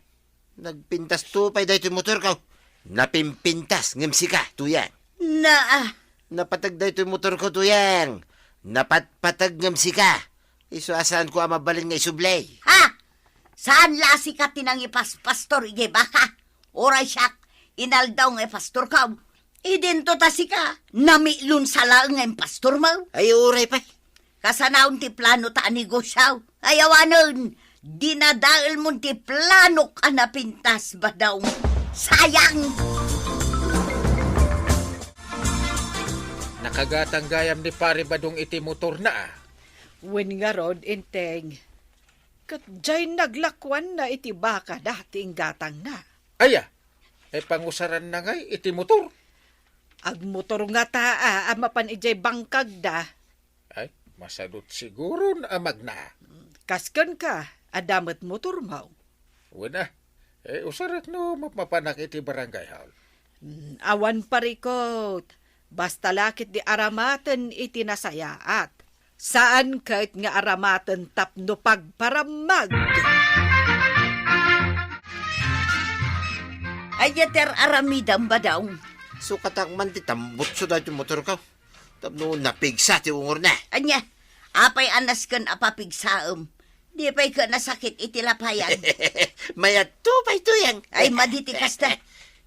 Nagpintas to pay daytoy motorko. Napimpintas ngem sika, Tuyang. Na, ah. Napateg daytoy motorko, Tuyang. Napatpateg ngem sika. Isu a saanko a mabalin nga isubli. Ha? Saan la a sika ti nangipaspastor idiay baka? Uray siak, inaldaw nga ipastorko. Idinto ta sika, namiklon sa laeng nga impastormo. Ay, uray pay. Kasanaon ti planota a negosyo. Ay, awanen, dinadaelmon ti planok a napintas, Badong. Sayang! Nakagatang gayam ni Pare Badong iti motorna. Wen ngarud, Enteng. Ket diay naglakuanna iti bakada ti inggatangna. Aya, ay pangusaranna ngay iti motor? Agmotor ngata a, a mapan idiay bangkagda. Ay, masadut siguron a magna. Kas kenka, adda met motormo. Wen a, eh, usarek no mapmapanak iti barangay hall. Mm, awan parikot. Basta la ket di aramaten iti nasayaat. Saan ket nga aramaten tapno pagparammag. Ay, yater aramidam, Badong. Sukatak man ti tambutso daytoy motorko. Tapno napigsa ti ungorna. Ania, apay a nasken a papigsaem? Di pay ket nasakit iti lapayag? Mayatto pay, Tuyang. Ay, madi ti kasta.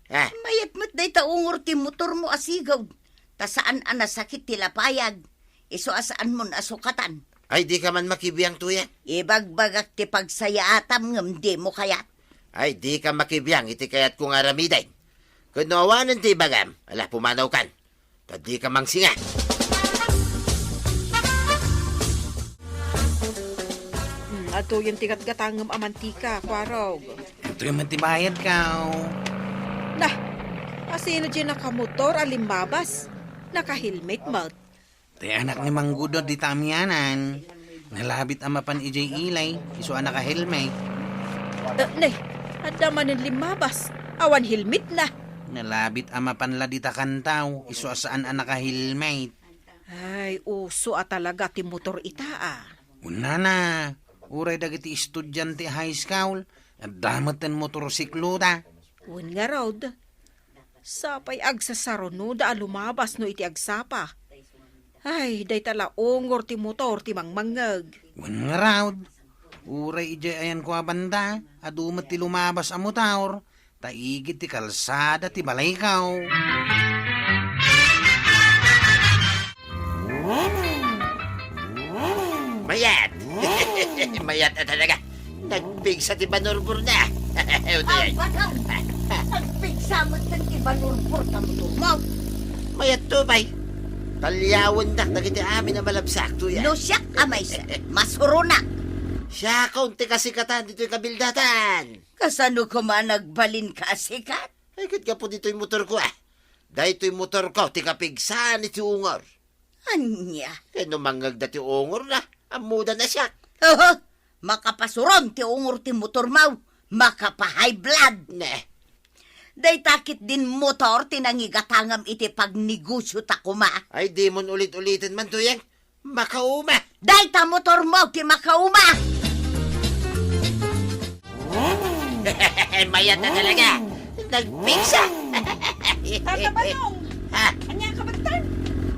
Ah. Mayat met dayta ungor ti motormo a sigud. Ta saan a nasakit ti lapayag. Isu a saanmon a sukatan. Ay, dika man makibiang, Tuyang. Ibagbagak ti pagsayaatam ngem dimo kayat. Ay, dika makibiang iti kayatko nga aramiden. Ket no awanen ti ibagam, ala, pumanawkan. Ta dika mangsinga. Hmm, adtoyen ti gatgatangem a mantika, Kuarog. Adtoyen met ti bayadko. Nah, asino diay nakamotor a limmabas? Nakahelmet met. Ti anak ni Manggudod dita amianan. Nalabit a mapan idiay ili, isu a nakahelmet. Eh, ne, adda manen limmabas. Awan helmetna. Nalabit a mapan la dita kantaw, isu a saan a nakahelmet. Ay, uso a talaga ti motor ita, a. Unana, uray dagiti estudiante high school, adda met ti motorsiklo da. Wen ngarud, sapay agsasarunoda a lumabas no iti agsapa. Ay, dayta la ungor ti motor ti mangmangngeg. Wen ngarud, uray idiay ayanko a banda, adu met ti lumabas a motor, ta igid ti kalsada ti balayko. Mayat! Mayat a talaga. Nagpigsa ti banurbor na. Utoy. Ay, Badong! Nagpigsa met ti banurbor ta motormo. Mayat to, bay. Talyawendak dagiti amin a malabsak, tuya. No siak a maysa, masuronak. Siakon ti kasikatan ditoy kabildatan. Kasano koma nagbalinka a sikat? Ay, ket gapu ditoy motorko, a. Daytoy motorko ti kapigsaan iti ungor. Ania? Ket no mangngegda ti ungorna, ammoda a siak. Oho, makapasuron ti ungor ti motormo, makapa-high blood. Ne. Dayta ketdin motor ti nangigatangam iti pagnegosiota koma. Ay, dimon ulit-uliten man, Tuyang. Makauma! Dayta motormo ti makauma! Mayat a talaga! Nagpigsa! Tata Badong! Ha? Ania ka, Badtan?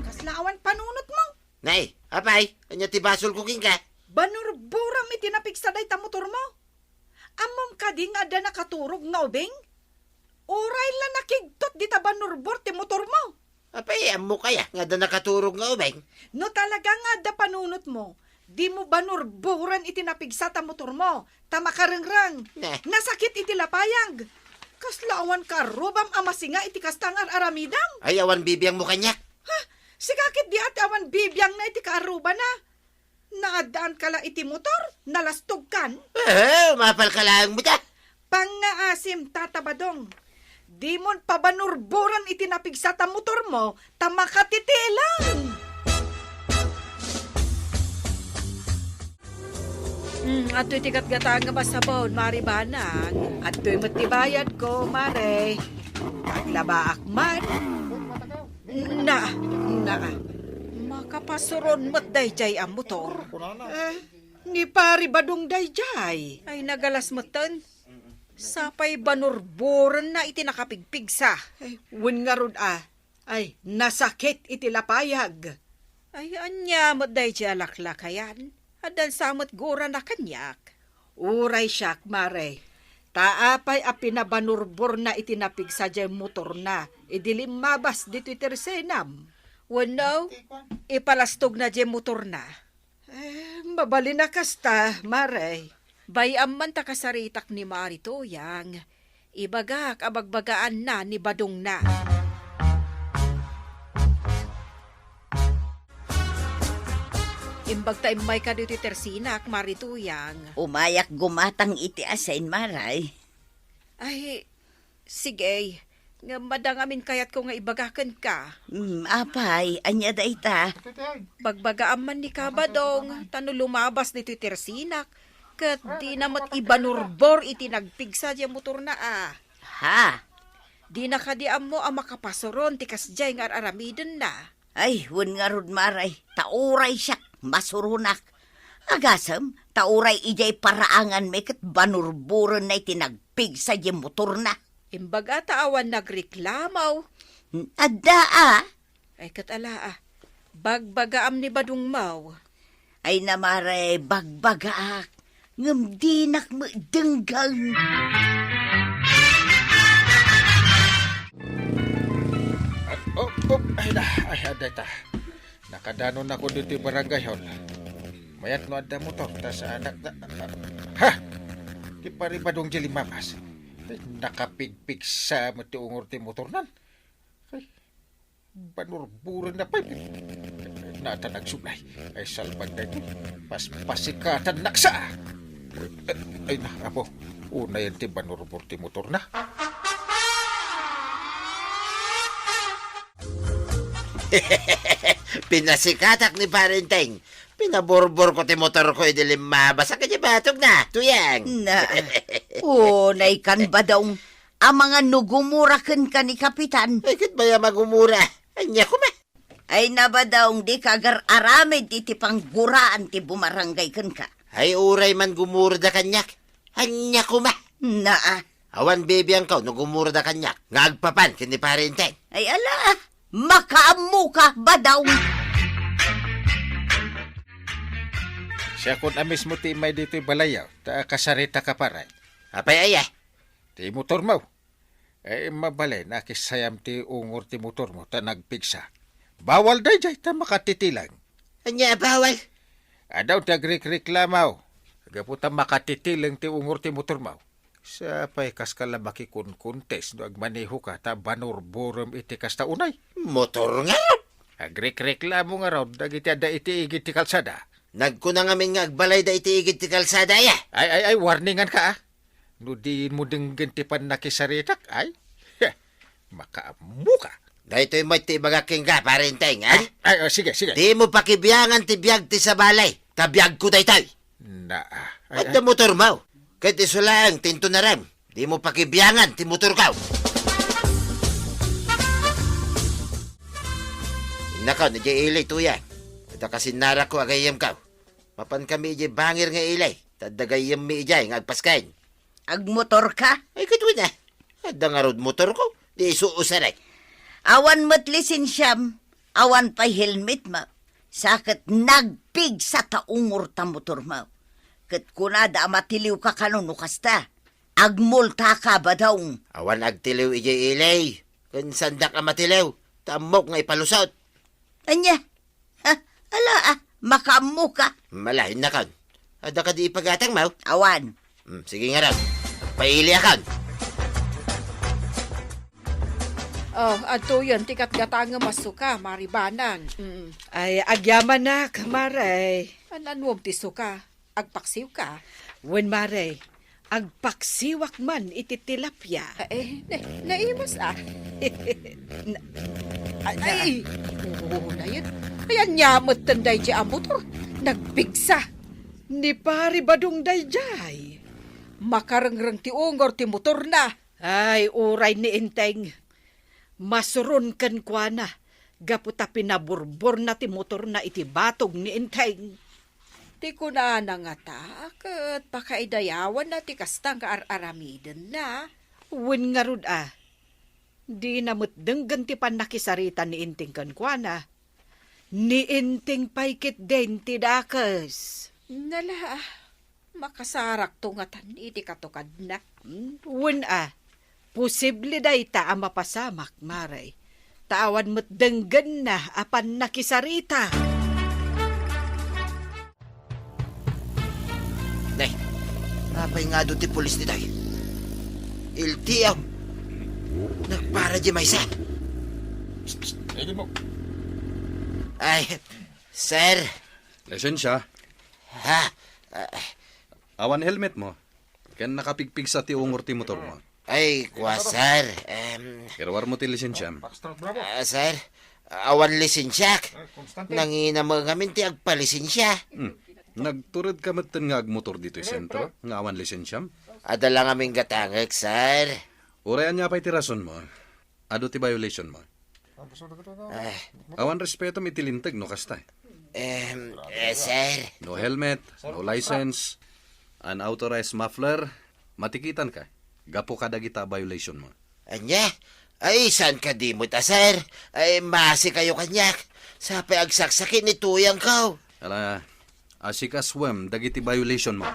Kasla awan panunotmo? Nay, apay, ania ti basolko kenka? Banurboram iti napigsa dayta motormo? Ammom kadi nga adda nakaturog nga ubing? Uray la nakigtot dita banurbor ti motormo. Apay, ammok aya nga adda nakaturog nga ubing? No talaga nga adda panunotmo, dimo banurboran iti napigsa ta motormo, ta makarengreng. Nasakit iti lapayag. Kasla awan kaarrubam a masinga iti kasta nga ar-aramidem? Ay, awan bibiangmo kaniak. Ha? Sika ket di ati awan bibiangna iti kaarrubana. Naaddaan ka la iti motor, nalastogkan. Eh, mapal ka laeng mo ta. Pangngaasim, Tata Badong. Dimon pabanurboran iti napigsa ta motormo, ta makatitilang. Hmm, adtoy ti gatgatang nga masapon, Mari Banang. Adtoy met ti bayadko, Mare. Paglabaak man. Na, na. Makapasuron met dayjay a motor. Eh, ni Pari Badong dayjay. Ay, nagalas metten. Sapay banurborenna iti nakapigpigsa. Eh, wen ngarud a. Ay, nasakit iti lapayag. Ay, ania met dayjay a laklakayan? Addan sa met gurana kaniak. Uray siak, Mare. Ta apay a pinabanurborna iti napigsa diay motorna idi limmabas ditoy tersenam? Wenno, ipalastogna diay motorna? Eh, mabalin a kasta, Mare. Bay-am man ta kasaritak ni Mari Tuyang. Ibagak a bagbagaanna ni Badongna. Imbag ta immayka ditoy tersinak, Mari Tuyang. Umayak gumatang iti asin, Mare. Ay, sige. Ngem adda ngamin kayatko nga ibaga kenka. Hmm, apay, ania dayta? Bagbagaam man ni Ka Badong, ta no lumabas ditoy tersinak, ket dina met ibanurbor iti nagpigsa diay motorna a. Ha? Dina kadi ammo a makapasuron ti kasdiay nga ar-aramidenna? Ay, wen ngarud, Mare, ta uray siak, masuronak. Agasem, ta uray idiay paraanganmi ket banurborenna iti nagpigsa diay motorna. Imbaga ta awan nagreklamo. Adda a. Ay, ket ala a. Bagbagaam ni Badongmo. Ay, na, Mare, bagbagaak. Ngem dinak met denggen. Ay, oh, oh, ay na, ay, adda ita. Nakadanonakon ditoy barangay hall. Mayat no adda motor, ta saanak da. Ha? Ti Pari Badong diay limmabas. Ay, nakapigpigsa met ti ungor ti motornan. Ay, banurborenna pay. Natan agsublay. Ay, salbag daytoy. Paspasikatan naksa. Ay, na, apo. Unayen ti banurbor ti motorna. Pinasikatak ni Parenteng. Pinaburborko ti motorko idi limmabas a kadi batogna, Tuyang. Na, unay kan, Badong. Amangan no gumura kenka ni Kapitan. Ay, ket bay-am a gumura. Ania koma? Ay, na, Badong, dika agar-aramid iti pangguraan ti bumarangay kenka. Ay, uray man gumurada kaniak. Ania koma? Naa. Awan bibiangko no gumurada kaniak nga agpapan ken ni Pare Enteng. Ay, ala, makaammoka, Badong. Siakon a mismo ti immay ditoy balayyo, ta kasaritak a pare. Apay aya? Ti motormo. Eh, mabalin, nakisayam ti ungor ti motormo ta nagpigsa. Bawal daydiay ta makatitileng. Ania a bawal? Adda ti agrekreklamo. Gapu ta makatitileng ti ungor ti motormo. Sapay kaska la makikunkuntes no agmanehoka ta banurburem iti kasta unay. Motor nga? Agrekreklamo ngarud dagiti adda iti igid ti kalsada. Nagkuna ngamin nga agbalayda iti igid ti kalsada, aya? Ay, ay, ay, warninganka, a. No dimo denggen ti pannakisaritak, ay, makaammoka. Daytoy met ti ibagak kenka, Pare Enteng, a? Ay, ay, oh, sige, sige. Dimo pakibiangan ti biag ti sabali, ta biagko daytoy. Na, ah, ay, adda ay. Motormo. Ket isu laeng ti intunarem. Dimo pakibiangan ti motorko. Innakaw, idiay ili, Tuyang. Adda kasinnarakko a gayyemko. Mapankami idiay bangir nga ili, ta adda gayyemmi idiay nga agpasken. Agmotorka? Ay, ket wen a. Adda ngarud motorko, di isu usarek. Awan met lisensiam, awan pay helmetmo. Sa ket nagpigsa ta ungor ta motormo. Ket kunada a matiliwka kano no kasta. Agmultaka, Badong. Awan agtiliw idiay ili. Ken saandak a matiliw, ta ammok nga ipalusot. Ania? Ha? Ala, ah, makaammoka. Malain nakan. Adda kadi ipagatangmo? Awan. Hmm, sige ngarud. Pailiakan. Oh, adtoyen ti gatgatangem a suka, Mari Banan. Mm. Ay, agyamanak, Mare. An-anuem ti suka? Agpaksiwka? Wen, Mare. Agpaksiwak man iti tilapia. Ah, eh, na-, naimas, ah. Na-, Ay, ay, oo, na yun. Ay, ania met ten daydiay a motor? Nagpigsa. Ni Pari Badong daydiay. Makarengreng ti ungor ti motorna. Ay, uray ni Enteng. Masuron kenkuana, gapu ta pinaburborna ti motorna iti batog ni Enteng. Ti kunana ngata, ket pakaidayawanna ti kasta nga ar-aramidenna. Wen ngarud a, dina met denggen ti pannakisarita ni Enteng kenkuana. Ni Enteng pay ketdin ti dakes. Nala, makasarakto ngatan iti katukadna. Hmm, wen a, posible dayta a mapasamak, Mare. Ta awan met denggenna a pannakisarita. Ne, apay nga adu ti pulis ditoy? Iltiam. Nagpara di maysa. Psst, psst, ay, di mo. Ay, sir. Lisensia. Ha? Ah, Awan helmet mo. Ken nakapigpigsa ti ungor ti motor mo. Ay, kua, sir. Em, Iruar mo ti lisensiam. Ah, sir, awan lisensiak. Nangina met ngamin ti agpalisensia. Hmm. Nagturedka metten nga agmotor ditoy sentro nga awan lisensiam? Adda la ngamin gatangek, sir. Uray ania pay ti rason mo? Adu ti violation mo? Eh. Awan respetom iti linteg no kasta. Em, eh, sir. No helmet, no license, unauthorized muffler, matikitanka gapu kadagita a violation mo. Ania? Ay, saan kadi met a, sir? Ay, maasikayo kaniak. Sapay agsaksakit ni tuyangko. Ala, asikasuem dagiti violation mo.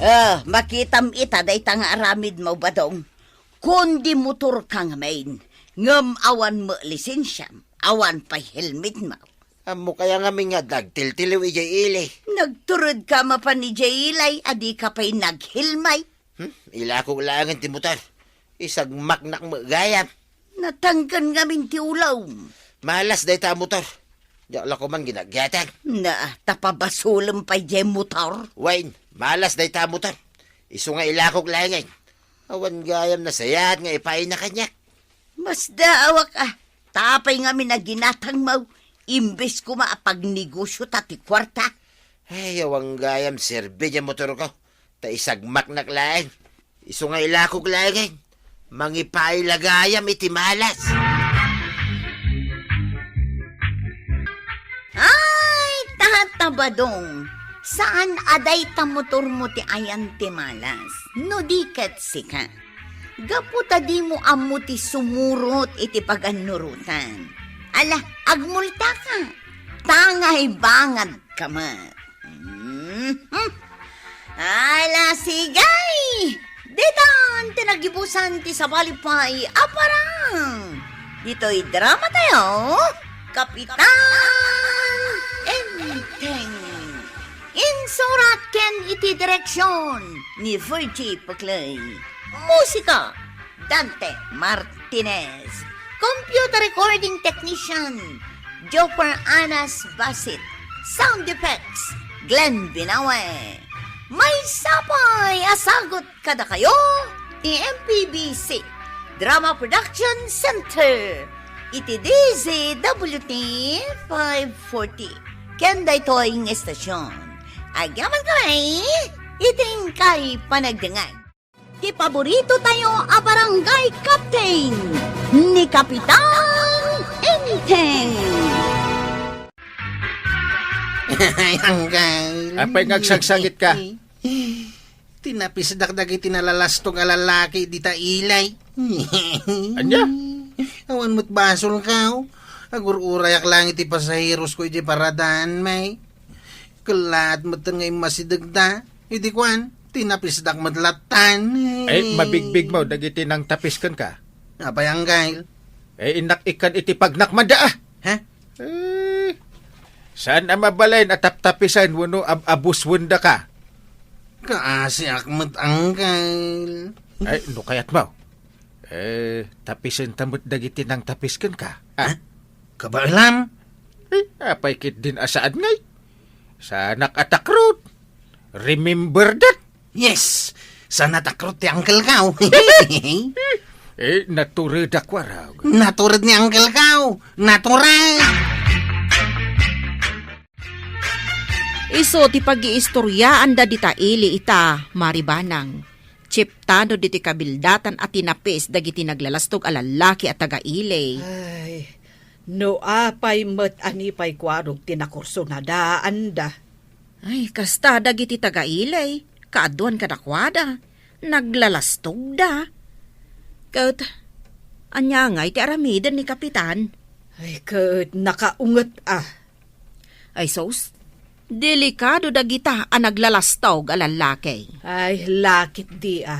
Ah, makitam ita dayta nga aramid mo, Badong. Kundi motorka ngamin, ngem awan met lisensiam, awan pay helmetmo. Ammok aya ngamin nga adda agtiltiliw idiay ili? Nagturedka mapan idiay ili a dika pay naghelmet? Hmm? Ilakok laengen ti motor. Isagmaknak met gayam. Natangken ngamin ti ulom. Malas dayta a motor. Diak la koman ginagyatang. Na, ta pabasolem pay diay motor. Wen, malas dayta a motor. Isu nga ilakok laengen. Awan gayam nasayaat nga ipaayna kaniak. Masdaawak a, ta apay ngamin a ginatangmo, imbes koma a pagnegosio ta ti kuarta. Ay, awan gayam serbi diay motorko, ta isagmaknak laeng. Isu nga ilakok laeng, mangipaay la gayam iti malas. Ay, tata Badong, saan a dayta motormo ti ayan ti malas, no di ket sika. Gapu ta dimo ammo ti sumurot iti pagannurotan. Ala, agmultaka. Tangay bangad ka met. Mhm. Ala, sigay! Ditan ti nagibusan ti sabali pay a parang. Ditoy drama tayo, Kapitan Enteng. Insurat ken iti direksyon ni Virgie Paclay. Musika, Dante Martinez. Computer recording technician, Jopper Anas Basit. Sound effects, Glenn Binawe. Maysa pay a sagut kadakayo ti M P B C Drama Production Center iti D Z W T five forty. Ken daytoy nga estasyon, agyamankami iti inkay panagdengngeg. Ti paborito tayo a barangay captain, ni Kapitan Enteng. Ay, Anggal. Apay nga agsagsagit ka? Tinapisdak dagiti nalalastog a lalaki dita ilay. Ania? Awan met basolko. Agur-urayak lang iti pasaherosko iti paradaan, may. Kellaat metten nga immasidegda. Idi kuan, tinapisdak met lattan. Ay, mabigbigmo dagiti nangtapis kenka. Apay, Angkel? Eh, innak ikkan iti pagnakmada, ah. Ha? Eh, saan a mabalin a taptapisen wenno ab-, abuswendaka? Kaasiak met, Angkel. Ay, no kayatmo. Eh, tapisen ta met dagiti nangtapis kenka. Ah. Ha? Kabaelam? Eh, apay ketdin a saan ngay? Saanak a takrot. Remember that. Yes, saan a takrot ti angkelko. Eh, natured a kuarog. Natured ni angkelko. Natured. Isu ti pagiistoriaanda dita ili ita, Mari Banang. Chiptano ditoy kabildatan a tinapis dagiti naglalastog a lallaki a taga-ili. Ay, no apay met a ni pay kuarog ti nakursunadaanda. Ay, kasta dagiti taga-ili, kaaduan kadakuada, naglalastogda. Ket, ania ngay ti aramiden ni Kapitan? Ay, ket nakaunget a. Ay sus, delikado dagita a naglalastog a lallaki. Ay, lakit di a.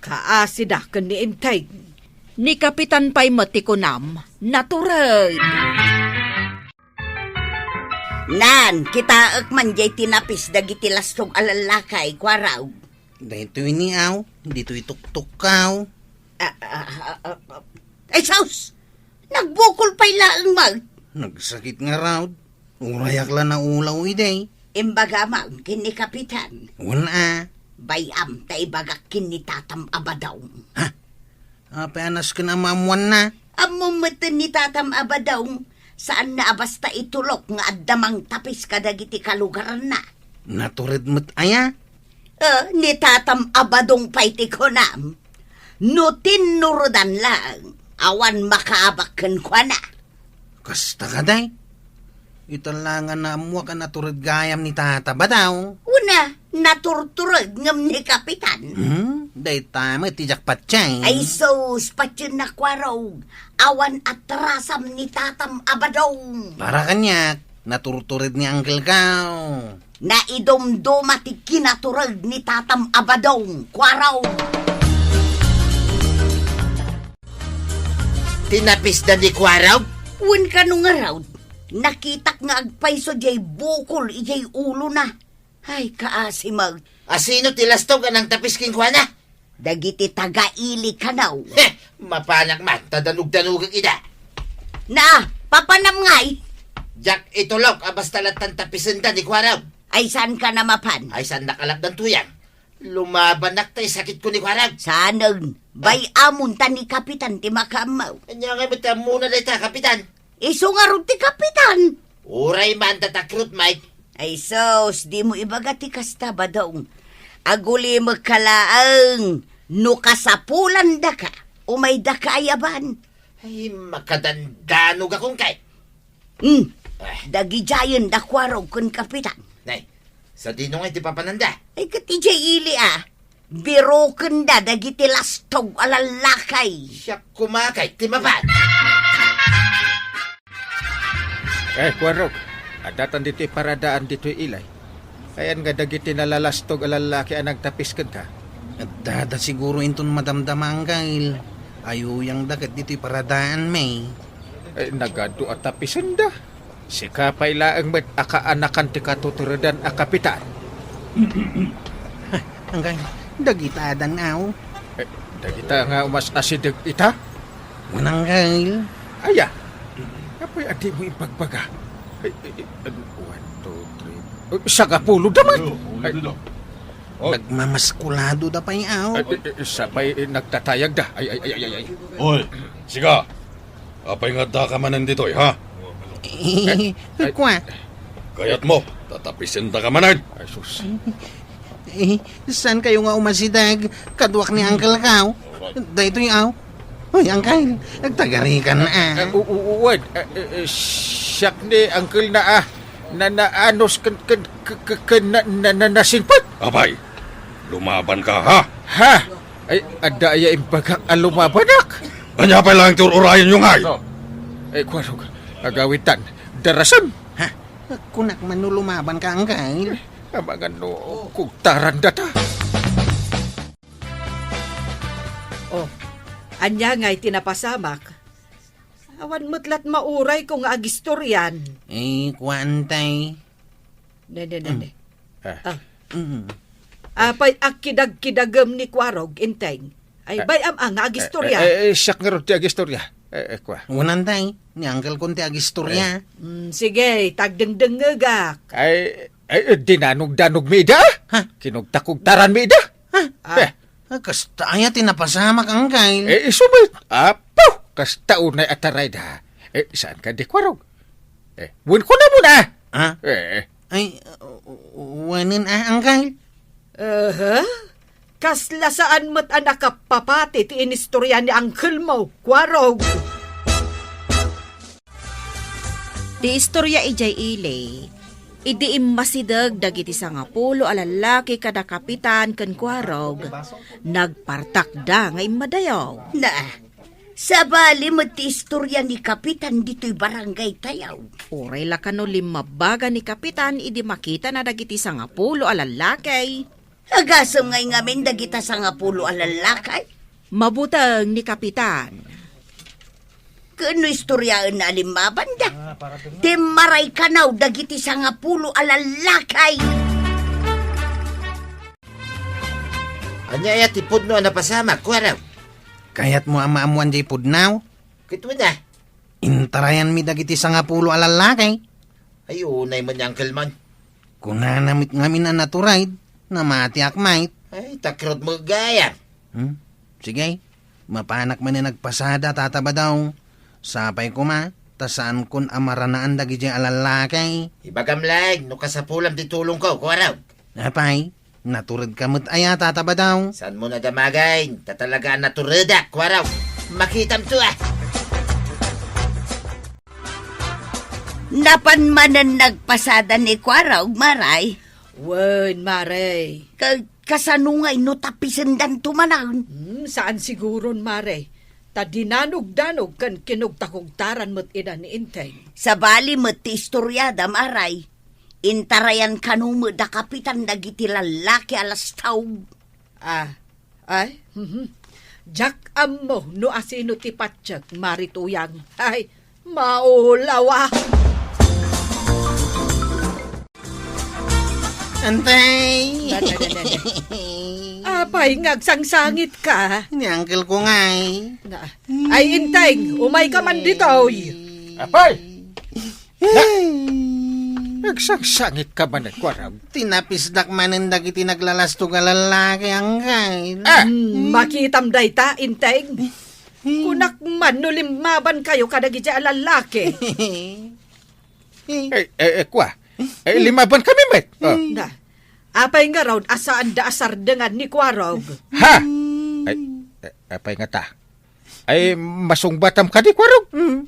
Kaasida ken ni Enteng. Ni Kapitan pay met ti kunam, natured. Nan, kitaek man jay tinapis dagiti lastog a lallaki, kuarog. Daytoy ni aw, ditoy tuktukkaw. Ah, ah, ah, ah, ah. Ay, sus! Nagbukol pay laeng man. Nagsakit ngarud. Urayak la naulaw idi. Imbaga man ken ni Kapitan. Wen a. Bay-am ta ibagak ken ni Tatam a Badong. Ha? Apay a nasken a maammuanna? Ammom metten ni Tatam a Badong, saanna a basta itulok nga adda mangtapis kadagiti kalugaranna. Natured met aya? Eh, ni Tatam a Badong pay ti kunam. No tinnuredan laeng, awan makaabak kenkuana. Kasta kadi? Ita la nga naammuak a natured gayam ni Tata Badong. Wen a, naturtured ngem ni Kapitan. Hmm? Dayta met ti diak patien. Ay sus, patiennak kuarog. Awan atrasam ni Tatam a Badong. Para kaniak, naturtured ni Uncle Gaw. Naidumduma ti kinatured ni Tatam a Badong, kuarog. Tinapisda ni kuarog? Wen kano ngarud, nakitak nga agpayso diay bukol idiay ulona. Ay, kaasi met. Asino ti lastog a nangtapis kenkuana? Dagiti taga-ili kano. Heh! Mapanak man, ta danugdanugek ida. Na, papanam ngay? Diak itulok a basta lattan tapisenda ni kuarog. Ay, saanka a mapan? Ay, saan nakalapdan tuyang? Lumabanak ta isakitko ni kuarog. Saanen, bay-amon ta ni Kapitan ti makaammo. Ania ngay met ti ammona dayta, Kapitan? Isu ngarud ti Kapitan. Uray man ta takrot, Mike. Ay sus, dimo ibaga ti kasta, Badong. Agulimekka laeng no kasapulandaka, umaydaka a yaban. Ay, makadandanog akon kay. Hmm. Ah. Dagidiayen da kuarog ken Kapitan. Nay, sadino ngay ti papananda? Ay, ket idiay ili a. Birukenda dagiti lastog a lallaki. Siak koma kay ti mapan. Eh, kuarog, addatan ditoy paradaan ditoy ilay. Ayan nga dagiti nalalastog a lallaki a nagtapis kenka? Addada siguro inton madamdama, Anggail. Ayuyangda ket ditoy paradaan, May. Eh, nagadu a tapisenda. Sika pay laeng met a kaanakan ti katuturedan a kapitan. Anggail, dagita adan aw? Eh, dagita nga umas-asideg ita? Mananggail. Aya, apay a dimo imbagbaga? Eh, eh, eh, ano, one, two, three. Eh, sangapulo da man. Ay, nagmamaskulado da pay aw. Eh, eh, eh, sapay, eh, nagtatayag da. Ay, ay, ay, ay, ay, ay. Oy, sika. Apay nga addaka manen ditoy, ha? Eh, ay, kua. Kayatmo, tatapisendaka manen. Ay, sus. Eh, saan kayo nga umasideg? Kaduak ni Uncle Kao. Daytoy aw. Hoy, Uncle, agtagarikan, ah. Eh, u-, u-, uwan. Eh, eh, eh, siak ni Uncle na, ah. Na, na, anos ken, ken, ken, ken, ken, na, na, na, nasingpet. Apay, lumabanka, ha? Ha? Ay, adda aya imbagak a lumabanak? Ania pay laeng ti ur-urayenyo ngay? Ay, kuarog. Agawitan, darasem! Ha? Kunak man no lumabanka, Angkel. Amangan no kugtaran data. Oh, ania ngay ti napasamak? Awan met lat maurayko nga agistorian. Eh, kuan, tay. Ne, ne, ne, ne. Ah. Ah. Mm. Apay, akidagkidagem ni Kuarog, Inteng. Ay, eh, bay-am a nga agistorya. Eh, eh, eh, siak ngarud ti agistorya. Eh, eh, kua. Unan, tay, ni Uncle Kun ti agistorya. Eh. Mm, sige, tagdengdengngegak. Ay, ay, eh, dinanogdanogmi ida? Ha? Kinugtakugtaranmi ida? Ha? Ah. Eh. Ah, kasta aya ti napasamak, Angkel. Eh, isu met. Apo, kasta unay a tarayda. Eh, saan ka di Kuarog? Eh, wen kuna muna. Ha? Eh, eh. Ay, uh, uh, wanen, ah, Angkel? Aha. Kasla saan met a nakapapati ti inistorya ni Angkelmo, Kuarog. Ti istorya idiay ili, idi immasideg dagiti sangapulo a lallaki kada kapitan ken Kuarog, nagpartakda nga immadayo. Na, sabali met ti istorya ni Kapitan ditoy barangay tayo. Uray la kano limmabaga ni Kapitan idi makitana dagiti sangapulo a lallaki. Agasem ngay ngamin dagita sangapulo a lallaki? Mabuteng ni Kapitan. Ken no istoryaenna a limmabanda, timmaray kanaw dagiti sangapulo a lallaki. Ania aya ti pudno a napasamak, Kuarog? Kayatmo a maammoan diay pudno? Ket wen a. Intarayanmi dagiti sangapulo a lallaki. Ay, unay man ni Uncle Man. Kunana met ngamin a naturayda, namatiak met. Ay, takrot met gayam. Hmm? Sige, mapanak manen agpasada, Tata Badong. Sapay koma, ta saankon a maranaan dagidiay a lallaki. Ibagam laeng no kasapulam ti tulongko, Kuarog. Apay, naturedka met aya, Tata Badong? Saanmo a damagen, ta talaga a naturedak, Kuarog. Makitamto, ah. Napan manen nagpasada ni Kuarog, Maray? Wen, Maray. Ka-, kasano ngay no tapisendanto manen? Hmm, saan siguron, Maray. Ta dinanogdanog ken kinugtakugtaran met ida ni Inteng. Sabali met ti istoriada, Maray. Intarayan kano met da Kapitan dagiti lallaki a lastaw. Ah, ay, mhm. Diak ammo no asino ti patiek, Mari Tuyang. Ay, maulaw a. Antay! Dada, dada, dada. Apay, nga agsangsangitka? Ni uncle ko ngay. Na, ay, Inteng, umayka man ditoy. Apay! Na, agsangsangitka manen, Kuarog? Tinapisdak manen dagiti naglalastog a lallaki, uncle. Ah! Hmm, makitam dayta, Inteng. Kunak man no limmabankayo kadagiti a lallaki. Eh, eh, eh, kua. Eh, limmabankami met. Oh. Na, apay ngarud a saanda a sardengan ni Kuarog? Ha? Ay, eh, apay ngata? Ay, masungbatam kadi, Kuarog? Hmm.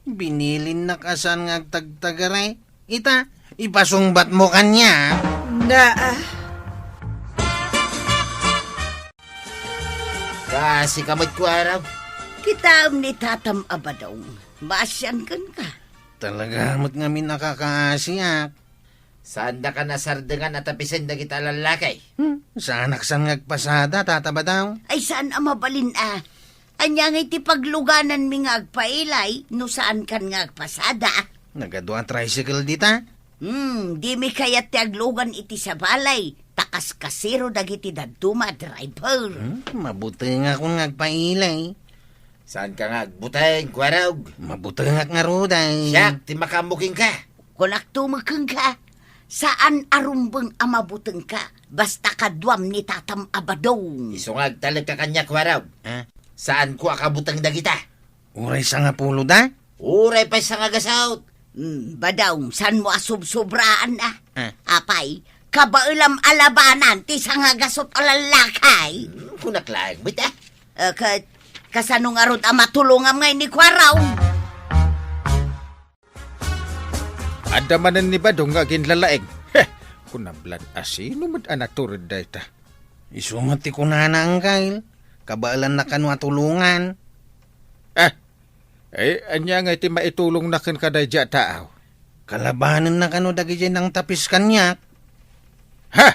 Binilinnak a saan nga agtagtagari. Ita, ipasungbatmo kaniak. Na, ah. Kaasi ka met, Kuarog. Kitaem ni Tatam a Badong. Maasian kenka. Talaga met ngamin a kakaasiak. Saandaka a sardengan a tapisen dagita a lallaki? Hmm, saanak saan nga agpasada, Tata Badong. Ay, saan a mabalin a. Ania ngay ti paglugananmi nga agpailay no saankan nga agpasada? Nagadu a tricycle dita? Hmm, dimi kayat ti aglugan iti sabali, ta kaskasero dagiti dadduma a driver. Hmm, mabutengakon nga agpailay. Saanka nga agbuteng, Kuarog? Mabutengak ngarud ay. Siak ti makaammo kenka. Kunakto met kenka, saan a rumbeng a mabutengka, basta kaduam ni Tatam a Badong. Isu nga agtalekka kaniak, Kuarog. Ah? Saanko a kabuteng dagita. Uray sangapulo da? Uray pay sangagasut. Hmm, Badong, saanmo a subsubraan, ah? Ah. Apay, kabaelam a labanan ti sangagasut a lallaki. Hmm, kunak laeng met, ah. Eh, ka-, kasano ngarud a matulongam ngay ni Kuarog? Adda manen ni Badong nga aginlalaing. Heh, kunam lan a sino met a natured dayta. Isu met ti kunana, uncle. Kabaelanna kano a tulongan. Ah, Eh, ania ngay ti maitulongna kenka daydiay a taaw? Kalabanenna kano dagidiay nangtapis kaniak. Ha?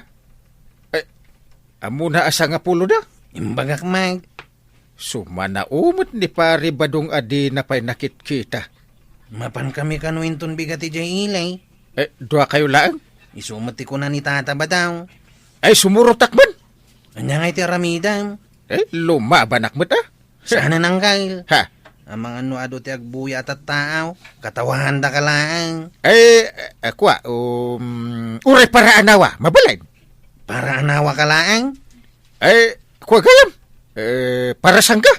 Eh, ammona a sangapuloda? Imbagak met. Sumanao met ni Pari Badong a dina pay nakitkita. Mapankami kano inton bigat idiay ili. Eh, duakayo laeng? Isu met ti kuna ni Tata Badaw. Ay, sumurotak man. Ania ngay ti aramidem? Eh, lumabanak met, ah. Saan, Angkel? Ha? Amangan no adu ti agbuya a tattaaw, katawandaka laeng. Eh, eh, kua, um, uray para anawa, mabalin. Para anawa ka laeng? Eh, kua gayam. Eh, para sangga.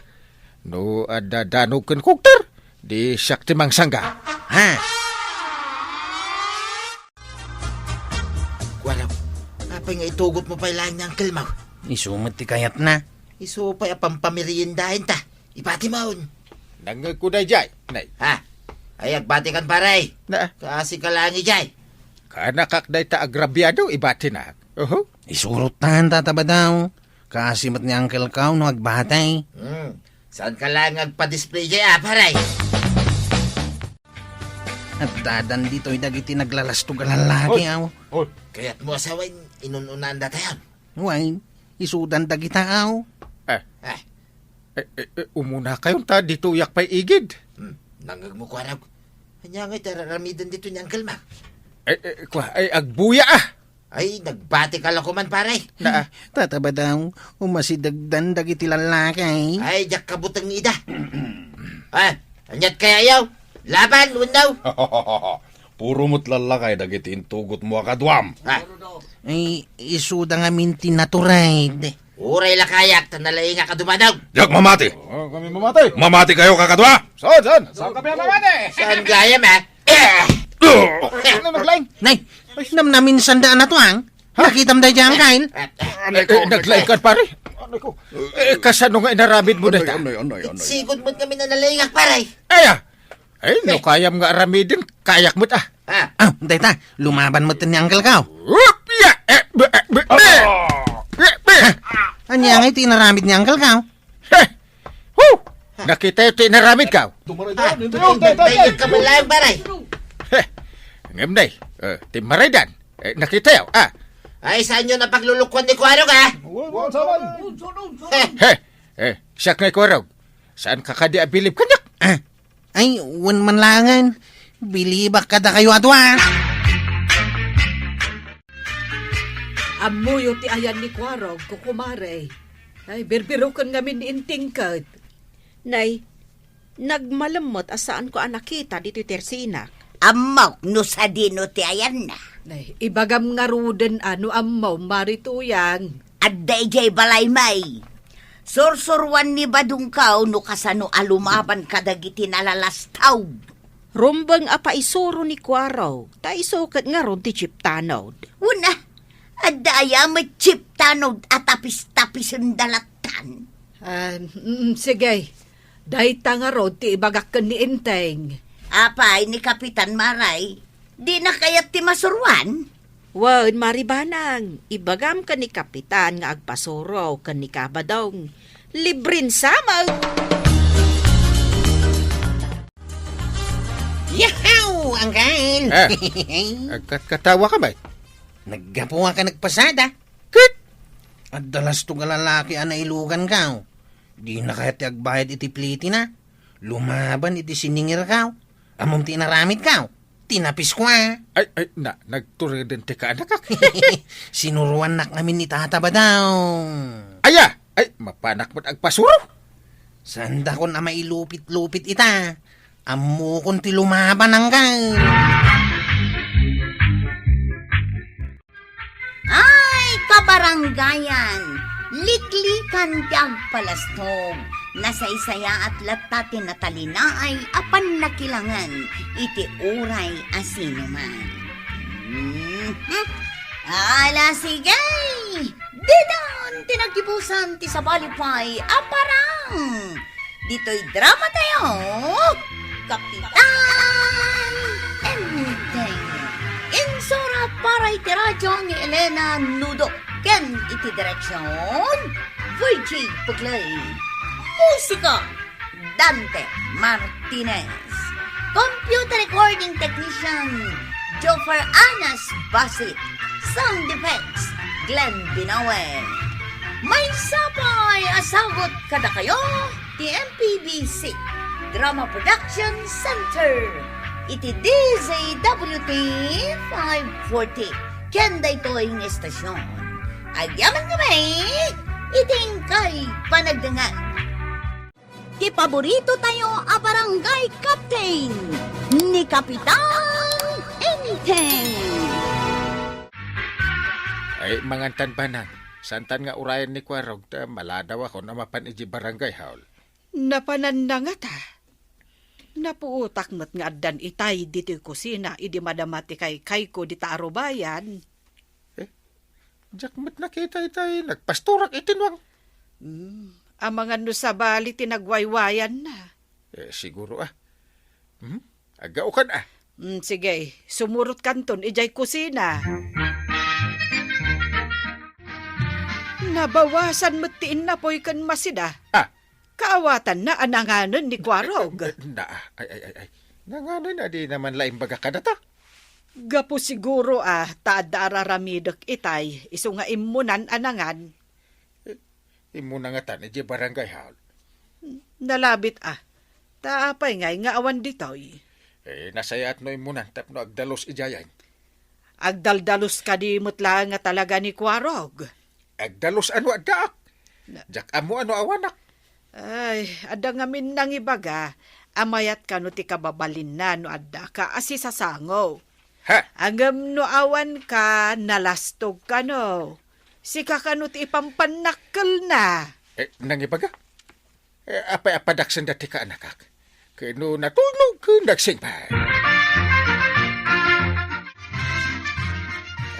No adda danog ken kugter, di siak ti mangsangga. Ha? Kuarog, apay nga itugotmo pay laeng ni Uncle Mau? Isu met ti kayatna. Isu pay a pampameriendaenta. Ibatimon. Nangngegko daydiay, nay. Ha? Ay, agbatikan, pare. Na. Kaasika laeng idiay. Kaanakak dayta agrabiado, ibatinak. Oho. Isurottan, Tata Badaw. Kaasi met ni Uncle Kao no agbati. Hmm. Saanka laeng agpa-display diay, ah, pare? Addadan ditoy dagiti naglalastog a lalaki, Oy! Aw. Oy! Kayatmo a sawen, inun-unaandatayon? Wen, isudan dagita, aw. Eh. Eh. Eh, eh, eh, umunakayon ta ditoyak pay igid. Hmm, nangngegmo, Kuarog. Ania ngay ti ar-aramiden ditoy ni Uncle Mau? Eh, eh, kua, ay, agbuya, ah. Ay, nagbatika la koman, pare. Na, ah. Tata Badaw, umasidegdan dagiti lallaki. Ay, diak kabuteng ida. Ah, aniat kayayo? Laban, wenno? Puro met lallaki dagiti intugotmo a kaduam. Ah. Ay, isuda ngamin ti natured. Uray la kayak, ta nalaingak a dumadog. Diak mamati. Oh, kami mamati. Mamati kayo, kakadua? Saan, saan? Saan ka pinamamati? Saan gayam, ah? Ano naglaing? Nay, namnamin sanda na to, ang? Ha? Nakitam da dyan, Kyle? Eh, eh, naglaing ka, pare? Anay ko. Eh, kasano nga inaramid mo na ita? Anay, anay, anay. Sigud mo't kami na nalaingak, pare. Ay, ah. Ay, no, kayam nga aramidin, kayak mo't, ah. Ah. Ah, dayta, lumaban mo't ni Uncle Kao. Whoop! Ya! Eh, be, eh, be, be. Ah. Eh, be. Ha? Ania nga iti inaramid ni Uncle Kao? He! Hu! Nakita ti inaramid, Kao? Tumaray dyan, Ah, hindi tumaray, tumaray, tumaray, tumaray, tumaray, pare. He! Ngem, day, eh, ti maraydan, eh, nakita, ah. Ay, saan yun ang paglulukuan ni Kuarog, ah? Wala, wala, saan? He! He! Eh, siak nga Kuarog. Saan ka kadi abilib kaniak? Ah, Ay, wen man laengen. Bilibak kadakayo a dua. Ammoyo ti ayan ni Kuarog, kukumare. Ay, birbiroken ngamin ni Inting ket. Nay, nagmalem met a saanko a nakita ditoy tersinak. Ammok no sadino ti ayanna. Nay, ibagam ngaruden a no ammom, Mari Tuyang. Adda idiay balay, may. Sursuroan ni Badong Kao no kasano a lumaban kadagiti nalalastaw. Rumbeng a paisuro ni Kuarog, ta isu ket ngarud ti chief tanod. Una, adda aya met chief tanod a tapis-tapisen da lattan? Ah, mm, sige. Dayta ngarud ti ibagak ken ni Enteng. Apay ni Kapitan Maray, dina kayat ti masuroan? Wen, Mari Banang, ibagam ken ni Kapitan nga agpasuro ken ni Kabadong. Libren sa met! Yahaw, Angkel! Eh, agkatkatawa ka, bay? Naggapu a ka nagpasada. Ket? Adda lasto nga lalaki a nailugan ka. Dina kayat ti agbayad iti plitina. Lumaban iti siningir ka. Ammom ti inaramid ka. Tinapis ko, ah. Ay, ay, na, nagtureden ti kaanakak. Sinuruannak ngamin ni Tata Badaw. Aya! Ay, mapanak met agpasuro. Saan dakon a mailupit-lupit ita? Ammokon ti lumaban, Angkel. Ay, kabaranggayan! Liklikan ti agpalastog. Nasaysayaat latta ti natalinaay a pannakilangan iti uray a sinuman. Mhm. Ala, sige! Didan ti naggibusan ti sabali pay a parang! Ditoy drama tayo, Kapitan Enteng. Insurat para iti radyo ni Elena Nudo ken iti direksyon, Virgie Puglay. Musika, Dante Martinez. Computer Recording Technician, Joffer Anas Basit. Sound Effects, Glenn Binawe. Maysa pay a sagut kadakayo ti M P B C Drama Production Center iti D Z W T five forty ken daytoy nga estasyon. Agyaman kami iti inkay panagdengngeg. Ti paborito tayo a barangay captain, ni Kapitan Enteng. Ay, mangantan, Banang. Santan nga urayen ni Kuarog ta maladawakon a mapan iti barangay hall. Napananna ngata. Napuotak met nga addan itay ditoy kusina idi madama ti kaykayko dita arubayan. Eh, diak met nakita itay nagpastorak iti nuang. Hmm, amangan no sabali ti nagwaywayanna. Eh, siguro, ah. Hmm? Aggaokan, ah. Hmm, sige, sumurotkanton idiay kusina. Nabawasan met ti innapoy ken masida. Ah. Kaawatanna a nanganen ni Kuarog. Na, ay, ay, ay, ay. Nanganen a di naman la imbaga kadata. Gapu siguro a ta adda araramidek itay, isu nga immunan a nangan. Eh, immuna ngatan idiay barangay hall. Nalabit a. Ta apay ngay nga awan ditoy? Eh, nasayaat no immunan tapno agdalus idiayen. Agdaldalus kadi met laeng nga talaga ni Kuarog? Agdalus a no addaak. Na- Diak ammo a no awanak. Ay, adda ngamin nangibaga a mayat kano ti kababalinna no addaka a sisasango. Ha? Ngem no awanka, nalastog kano. Sika kano ti ipampannakkelna. Eh, nangibaga? Eh, apay a padaksen dati kaanakak? Ken no natulnog ken nagsingpet.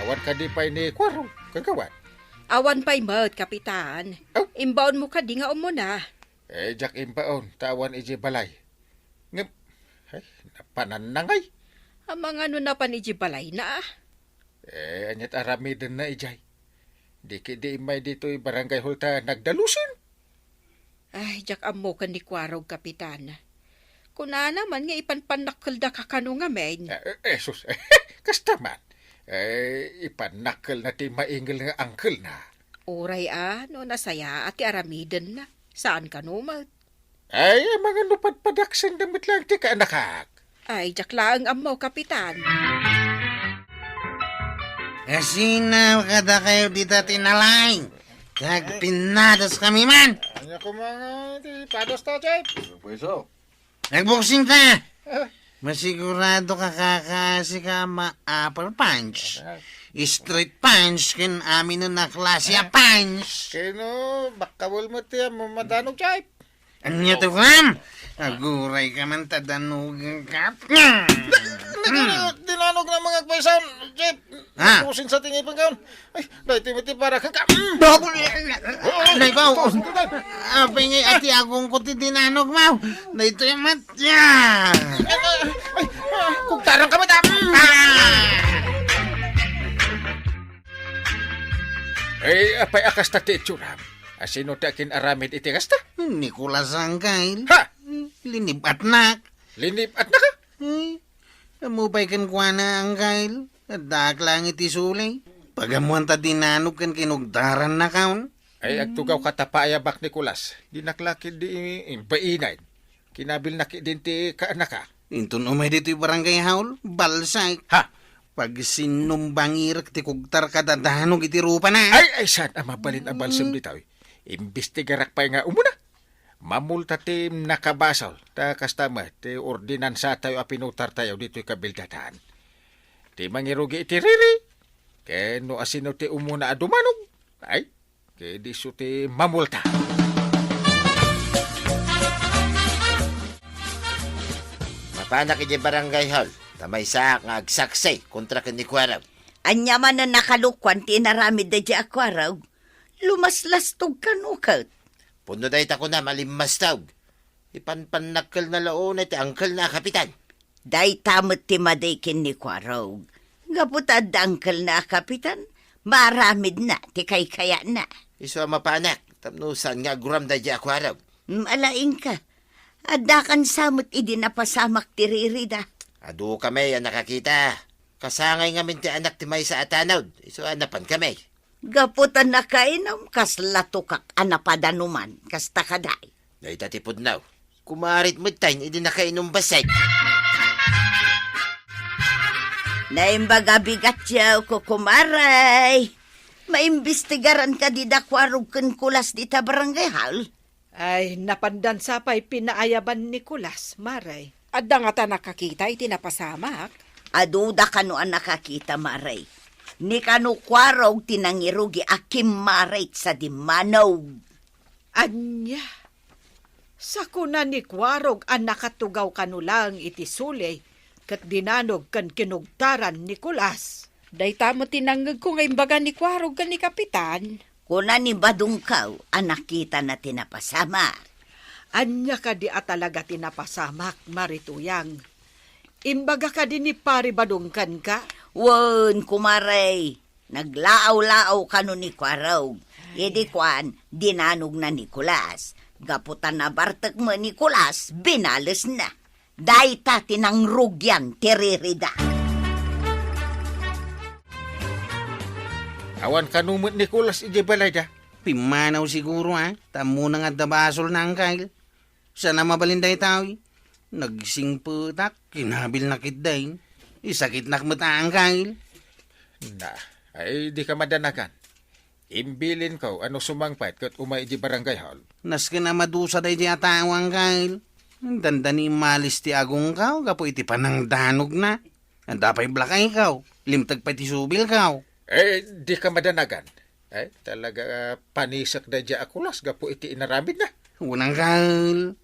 Awan kadi pay ni Kuarog, kagawad? Awan pay met, Kapitan. Aw. Imbaonmo kadi nga ummuna? Eh, diak imbaon, ta awan idiay balay. Ngem, ay, napananna ngay. Amangan no napan idiay balayna. Eh, aniat aramidenna idiay? Di ketdi immay ditoy barangay hall ta nagdalusen. Ay, diak ammo ken ni Kuarog, Kapitan. Kunana man nga ipanpannakkelda kakano ngamin. Eh, eh, eh, sus, kasta man. Eh, ipannakkelna ti maingel nga angkelna. Uray a, no nasayaat ti aramidenna. Saan kano met? Ay, amangan no padpadaksenda met laeng ti kaanakak. Ay, diak laeng ammo, Kapitan. Asino kadakayo dita ti nalaing? Agpinnadas kami man. Ania koma nga ti padas ta, Chef? Pweso. Nagboxing ta. Ah. Masigurado ka, kaka, sika ma-upper punch, straight punch, ken amin a klase a punch. Keno, bakkabol met ti ammo madanog, Chef. Ania to, Ram? Aguray ka man ta danugan ka. Nagano, dinanog na mga agpaysan, Chef. Ha? Pusin sa tingi pagkaon. Ay, daytoy met ti para ka. Mm. Double. Ay, baw. Apay ngay ati agong ko ti dinanog, maw. Daytoy met. Ya. Ay, ay, ay, ah, kugtaran ka met, ah. Mm. Ah. Ay, apay a kasta ti itsuram? Asino ti akin-aramid iti kasta? Nicolas, angkel. Ha? Linib-atnak. Linib-atnak ka? Ay, ammo pay kenkuana, angkel. Addaak laeng iti sulay. Pagammoan ta dinanog ken kinugdarannakon. Ay, agtugaw ka ta paayabak, Nicolas. Dinak la ketdi i-, imbainan. Kinabilnak ketdin ti kaanaka. Inton umay ditoy barangay hall, balsek. Ha? Pagsinumbangirek ti kugtar kada danog iti rupana. Ay, ay, saan a mabalin a balsem ditoy? Imbestigarak pay nga umuna. Mamulta ti nakabasol, ta kasta met ti ordinansatayo a pinutartayo ditoy kabildatan. Ti mangirugi iti riri, ken no asino ti umuna a dumanog, ay, ket isu ti mamulta. Mapanak idiay barangay hall, ta maysaak nga agsaksi kontra ken ni Kuarog. Ania manen a kalokuan ti inaramid daydiay a Kuarog? Lumaslastog kano ket? Pudno dayta kunam a limmastog. Ipanpannakkelna la unay ti angkelna a kapitan. Dayta met ti madi ken ni Kuarog. Gapu ta adda angkelna a kapitan, maaramidna ti kaykayatna. Isu a mapanak, tapno saan nga aguram daydiay a Kuarog. Mm, alaingka. Addakan sa met idi napasamak ti ririda. Adu kami a nakakita. Kasangay ngamin ti anak ti maysa a tanod, isu a napan kami. Gapu ta nakainom, kasla tukak a napadanuman, kasta kadi. Dayta ti pudno. Kumarit met tayo, idi nakainom bassit. Naimbag a bigat yaw, kukumaray. Maimbestigaran kadi da Kuarog ken Kulas dita barangay hall? Ay, napandan sa pay pinaayaban ni Kulas, Maray. Adda ngata nakakita iti napasamak? Aduda kano a nakakita, Maray. Ni kano Kuarog ti nangirugi a kimmarit sa dimmanog. Ania? Sakuna ni Kuarog a nakatugaw kano laeng iti suli, ket dinanog ken kinugtaran ni Kulas. Dayta met ti nangngegko nga imbaga ni Kuarog ken ni Kapitan. Kuna ni Badungkaw a nakitana ti napasamak. Ania kadi a talaga ti napasamak, Mari Tuyang? Imbaga kadi ni Pari Badungkan ka? Wen, kumaray, naglaaw-laaw kano ni Kuarog. Idi kuan, dinanogna ni Kulas. Gapu ta nabartek met ni Kulas, binalesna. Dayta ti nangrugian ti ririda. Awan kano met ni Kulas idiay balayda? Pimmanaw siguro, a. Ta ammona nga adda basolna, Angkel. Saan a mabalin dayta, uy? Nagsingpetak, kinabilna ketdin. Isakitnak met, Angkel. Na, ay, di ka madanagan. Imbilinko a no sumangpet ket umay idiay barangay hall. Nasken a madusa daydiay a tao, Angkel. Dandani immalis ti agongko gapu iti panangdanogna. Adda pay blakayko. Limteg pay ti subilko. Eh, di ka madanagan. Eh, talaga, ah, panisek daydiay a Kulas gapu iti inaramidna. Wen, Angkel.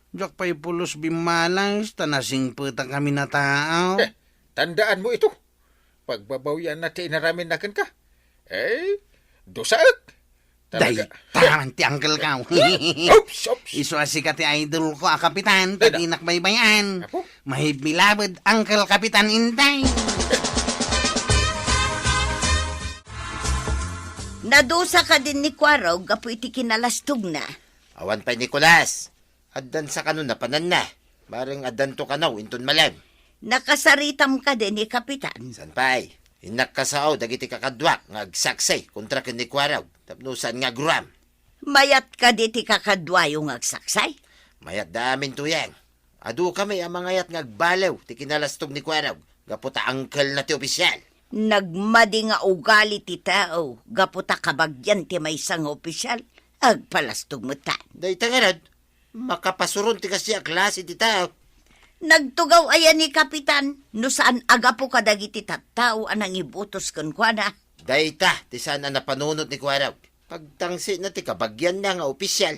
Diak pay pulos bimmalis ta nasingpetak amin a tao. Eh, tandaanmo ito. Pagbabawianna ti inaramidna kenka. Eh, dusaek. Talaga. Dayta man ti angkelko. Oops, oops. Isu a sika ti idolko a kapitan, ta dinak baybay-an. Apo? Mahibmi labed, Angkel Kapitan Intay. Nadusa kadin ni Kuarog gapu iti kinalastogna. Awan pay ni Kulas. Addan sa kano napananna. Bareng addanto kano inton malem. Nakasaritam kadi ni Kapitan? Saan pay? Innak kasao dagiti kakaduak nga agsaksi kontra ken ni Kuarog tapno saan nga aguram. Mayat kadi ti kakaduayo nga agsaksi? Mayat da amin, Tuyang. Adu kami a mangayat nga agbaliw ti kinalastog ni Kuarog gapu ta angkelna ti opisial. Nagmadi nga ugali ti tao gapu ta kabagian ti maysa nga opisial, agpalastog met. Dayta ngarud, makapasuron ti kasdi a klase ti tao. Nagtugaw aya ni Kapitan no saan a gapu kadagiti tattao a nangibutos kenkuana? Dayta ti saan a napanunot ni Kuarog. Pagtangsina ti kabagianna nga opisial.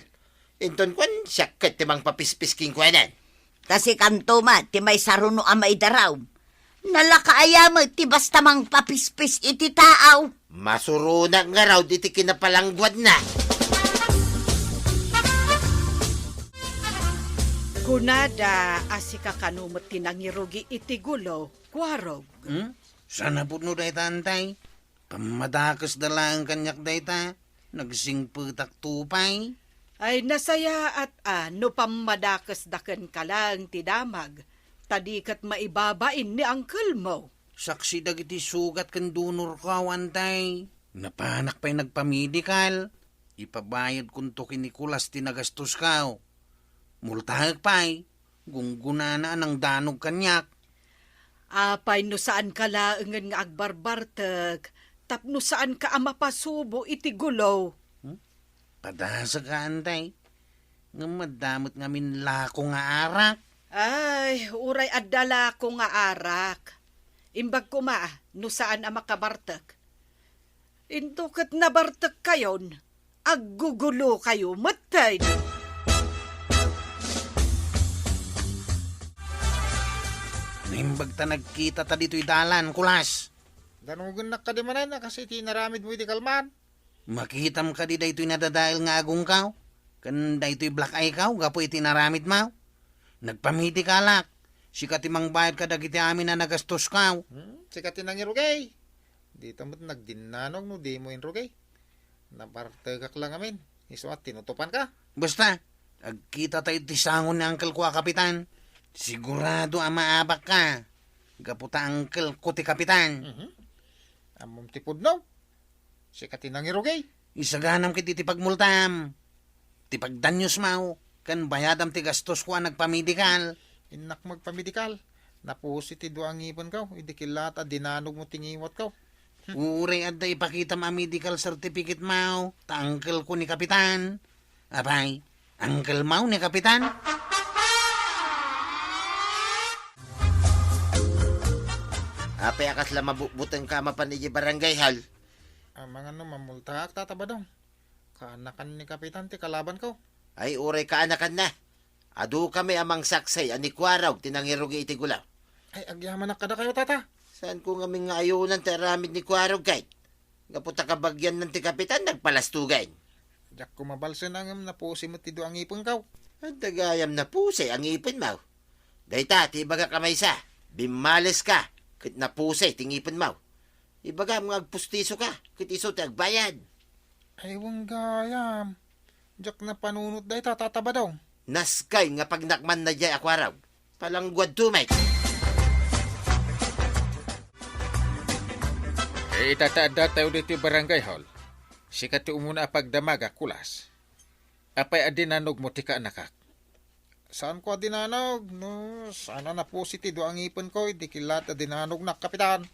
Inton kuan, siak ket ti mangpapispis kenkuanan. Ta sikanto met ti maisaruno a maidarum. Nalaka aya met ti basta mangpapispis iti tao. Masuronak ngarud iti kinapalangguadna. Kunada a sika kano met ti nangirugi iti gulo, Kuarog. Hmm? Saan a pudno dayta, Antay? Pammadakesda laeng kaniak dayta. Nagsingpetakto pay. Ay, nasayaat a no pammadakesda kenka laeng ti damag, ta di ket maibabain ni angkelmo. Saksi dagiti sugat ken donorko, Antay. Napanak pay nagpamedikal. Ipabayadkonto ken ni Kulas ti nagastosko. Multaek pay. Gunggunana a nangdanog kaniak. Apay no saanka laengen nga agbarbartek tapno saanka a mapasubo iti gulo? Hmm? Padasek, Antay. Ngem adda met ngamin lako nga arak. Ay, uray adda lako nga arak. Imbag koma no saan a makabartek. Into ket nabartekkayon, aggugulokayo metten. Naimbag ta nagkitata ditoy dalan, Kulas. Danogennak kadi manen a kas iti inaramidmo iti kalman? Makitam kadi daytoy nadadael nga agongko? Ken daytoy black eye-ko gapu iti inaramidmo? Nagpamedikalak. Sika ti mangbayad kadagiti amin a nagastosko. Hmm, sika ti nangirugi. Dita met nagdinnanong no dimo inrugi. Nabartekak la ngamin. Isu a tinutupanka. Basta, Agkita tayo ti sango ni uncle ko a kapitan. Sigurado a maabakka. Gapu ta uncle ko ti kapitan. Mhm. Ammom ti pudno? Sika ti nangirugi. Isaganam ket iti pagmultam, ti pagdaniosmo, ken bayadam ti gastosko a nagpamedikal. Innak magpamedikal. Napusi ti dua a ngipenko, idi kilat a dinanogmo ti ngiwatko. Uray adda ipakitam a medical certificate mo, ta uncle ko ni Kapitan. Apay, uncle mo ni Kapitan? Apay a kasla mabutbutengka a mapan idiay barangay hall? Amangan no mamultaak, Tata Badong. Kaanakan ni Kapitan ti kalabanko. Ay, uray kaanakanna. Adu kami a mangsaksi a ni Kuarog ti nangirugi iti gulaw. Ay, agyamanak kadakayo, Tata. Saanko ngamin nga ayunan ti aramid ni Kuarog, kay gapu ta kabagiannan ti Kapitan, nagpalastugan. Diak ko mabalsen ngem napusi met ti dua a ngipenko. Adda gayam napusi a ngipenmo. Dayta ti ibagak a maysa, bimmaleska, ket napusi ti ngipenmo. Ibagam nga agpustisoka, ket isu ti agbayad. Ay, wen gayam. Diak napanunot dayta, Tata Badong. Naskay nga pagnakmanna diay a Kuarog. Palangguadto met. Eh, ita ta addatayo ditoy barangay hall. Sika ti umuna a pagdamagak, Kulas. Apay a dinanogmo ti kaanakak? Saanko a dinanog, no saan a napusi ti dua a ngipenko idi kilat a dinanognak, Kapitan.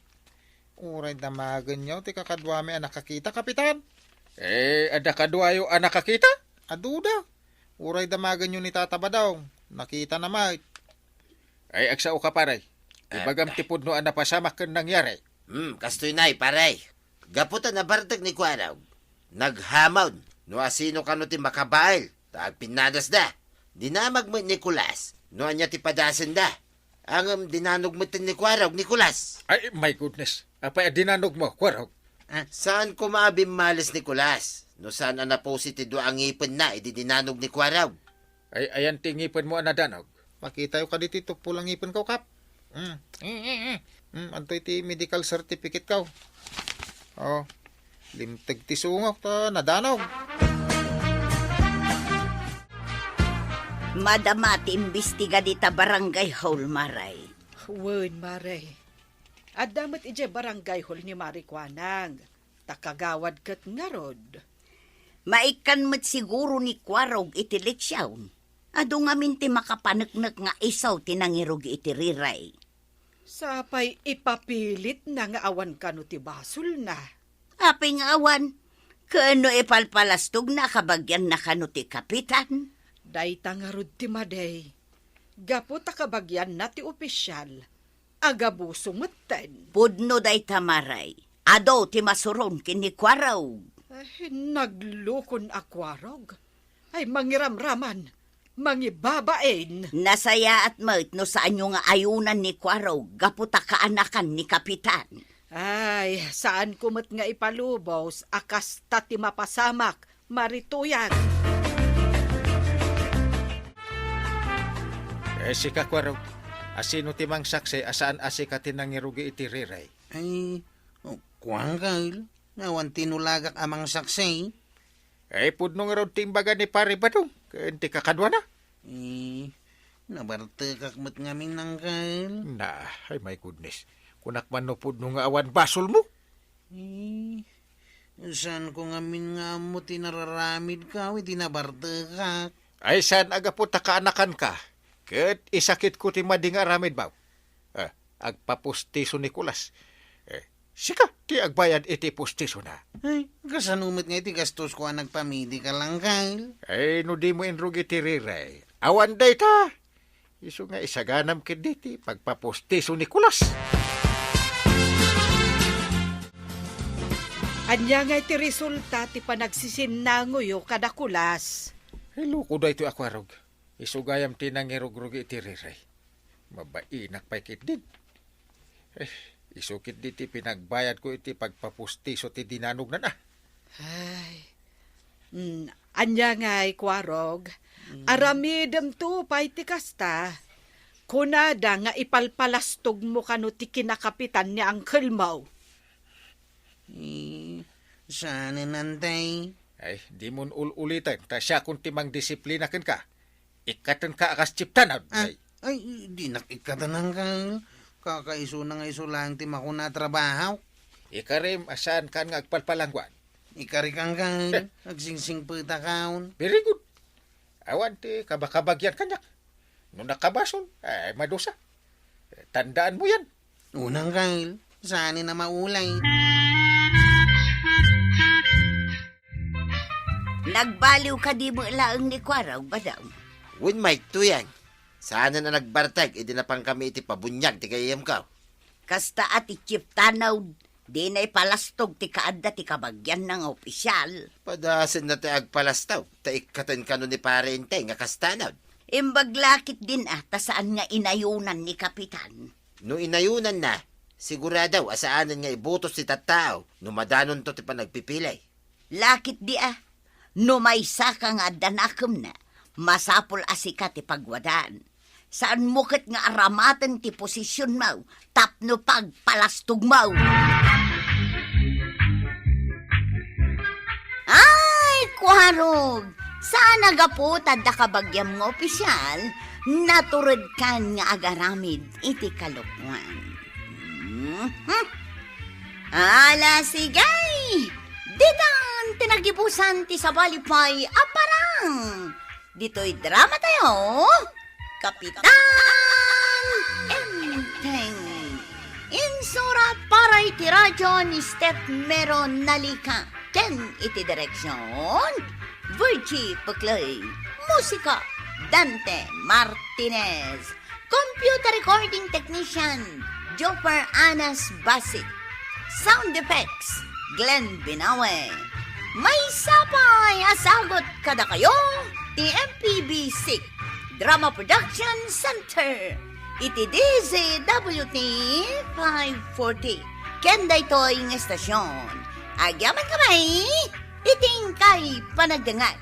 Uray damagenyo ti kakaduami a nakakita, Kapitan. Eh, adda kaduayo a nakakita? Aduda. Uray damagenyo ni Tata Badong, nakitana met. Ay, agsaoka, pare. Ah, ibagam ti pudno a napasamak ken nangyari. Hmm, kastoy nay, pare. Gapu ta nabartek ni Kuarog, naghamon no asino kano ti makabael ta agpinnadasda. Dinamag met ni Kulas no ania ti padasenda. Ngem dinanog metten ni Kuarog ni Kulas. Ay, my goodness. Apay a dinanogmo, Kuarog? Ah, saan koma a bimmales ni Kulas no saan a napusi ti dua a ngipenna idi dinanog ni Kuarog? Ay, ayan ti ngipenmo a nadanog? Makitayo kadi ti tuppol a ngipenko, Kap. Mm. Mm, mm, mm. Mm, adtoy ti medical certificate ko. Oh, limteg ti sungok ta nadanog. Madama ti imbestiga dita barangay hall, Maray. Wen, Maray. Adda met idiay barangay hall ni Maray Kuanang. Ta kagawad ket ngarud. Maikkan met siguro ni Kuarog iti leksyon. Adu ngamin ti makapaneknek nga isu ti nangirugi iti riray. Sapay ipapilitna nga awan kano ti basolna. Apay nga awan? Ken no ipalpalastogna a kabagianna kano ti kapitan? Dayta ngarud ti madi. Gapu ta kabagianna ti opisyal, agabuso metten. Pudno dayta, Maray. Adu ti masuron ken ni Kuarog. Ay, naglukon a Kuarog. Ay, mangiramraman, mangibabain. Nasayaat met no saanyo nga ayunan ni Kuarog gapu ta kaanakan ni Kapitan. Ay, saanko met nga ipalubos a kasta ti mapasamak, Maray Tuyang. Eh, sika, Kuarog, asino ti mangsaksi a saan a sika ti nangirugi iti riray? Ay, oh, kuan, Kyle. Awan tinulagak a mangsaksi. Ay, pudno ngarud ti imbaga ni Pare Badong ken ti kakaduana. Eh, nabartekak met ngamin, Uncle. Na, ay, my goodness. Kunak man no pudno nga awan basolmo? Eh, saanko ngamin nga ammo ti nararamidko idi nabartekak? Ay, saan a gapu ta kaanakanka, ket isakitko ti madi nga aramidmo. Ah, agpapustiso ni Kulas. Eh, sika ti agbayad iti pustisona. Ay, kasano met nga iti gastosko a nagpamedikal, Uncle? Ay, no dimo inrugi ti riray, awan dayta. Isu nga isaganam ketdi ti pagpapustiso ni Kulas. Ania nga iti resulta ti panagsisinnangoyo kada Kulas? Ay, loko daytoy a Kuarog. Isu gayam ti nangirugrugi iti riray. Mabainak pay ketdin. Eh, isu ketdi ti pinagbayadko iti pagpapustiso ti dinanognan, a. Ay. Mm, ania ngay, Kuarog? Mm. Aramidemto pay ti kasta. Kunada nga ipalpalastogmo kano ti kinakapitan ni uncle mo. Eh, saanen, Antay. Ay, dimon ul-uliten, ta siakon ti mangdisiplina kenka. Ikkatenka a kas Chief Tanod, Ah, ay. Ay, dinak ikkaten, Angkel. Kakaisuna nga isu laeng ti makuna a trabaho. Ikarim a saankan nga agpalpalangguan. Ikarik, Angkel. Agsingsingpetakon. Very good. Awan ti kabakabagyan kaniak. No nakabasol, ay, madusa. Tandaanmo yan. Unang kail, saan na maulay. Nagbaliw kadi met laeng ni Kuarog, Badang? Wen, Mike, tuyang. Saan a nagbartek idi napankami iti pabuniag ti gayyemko. Kasta a ti Chief Tanod, dina ipalastog ti kaadda ti kabagianna nga opisyal. Padasenna ti agpalastog, ta ikkaten kano ni Pare Enteng a kas Tanod. Imbag la ketdin a, ta saan nga inayunan ni Kapitan. No inayunanna, sigurado a saanen nga ibutos ti tattao no madanonto ti panagpipili. La ketdi a, no maysaka nga adda nakemna, masapul a sika ti pagwadaan. Saanmo ket nga aramaten ti posisionmo tapno pagpalastogmo. Ay, Kuarog! Saan a gapu ta adda kabagiam nga opisyal, naturedkan nga agaramid iti kalokoan. Mhm. Ala, sige! Ditan ti nagibusan ti sabali pay a parang ditoy drama tayo, Kapitan Enteng. Insura para iti radyo ni Steph Mero Nalika ken iti direksyon, Virgie Puclay. Musika, Dante Martinez. Computer recording technician, Joffer Anas Basit. Sound effects, Glenn Binawe. Maysa pay a sagut kadakayo ti M P B six Drama Production Center iti D Z W T five forty. Ken daytoy nga estasyon, agyaman kami iti inkay panagdengngeg.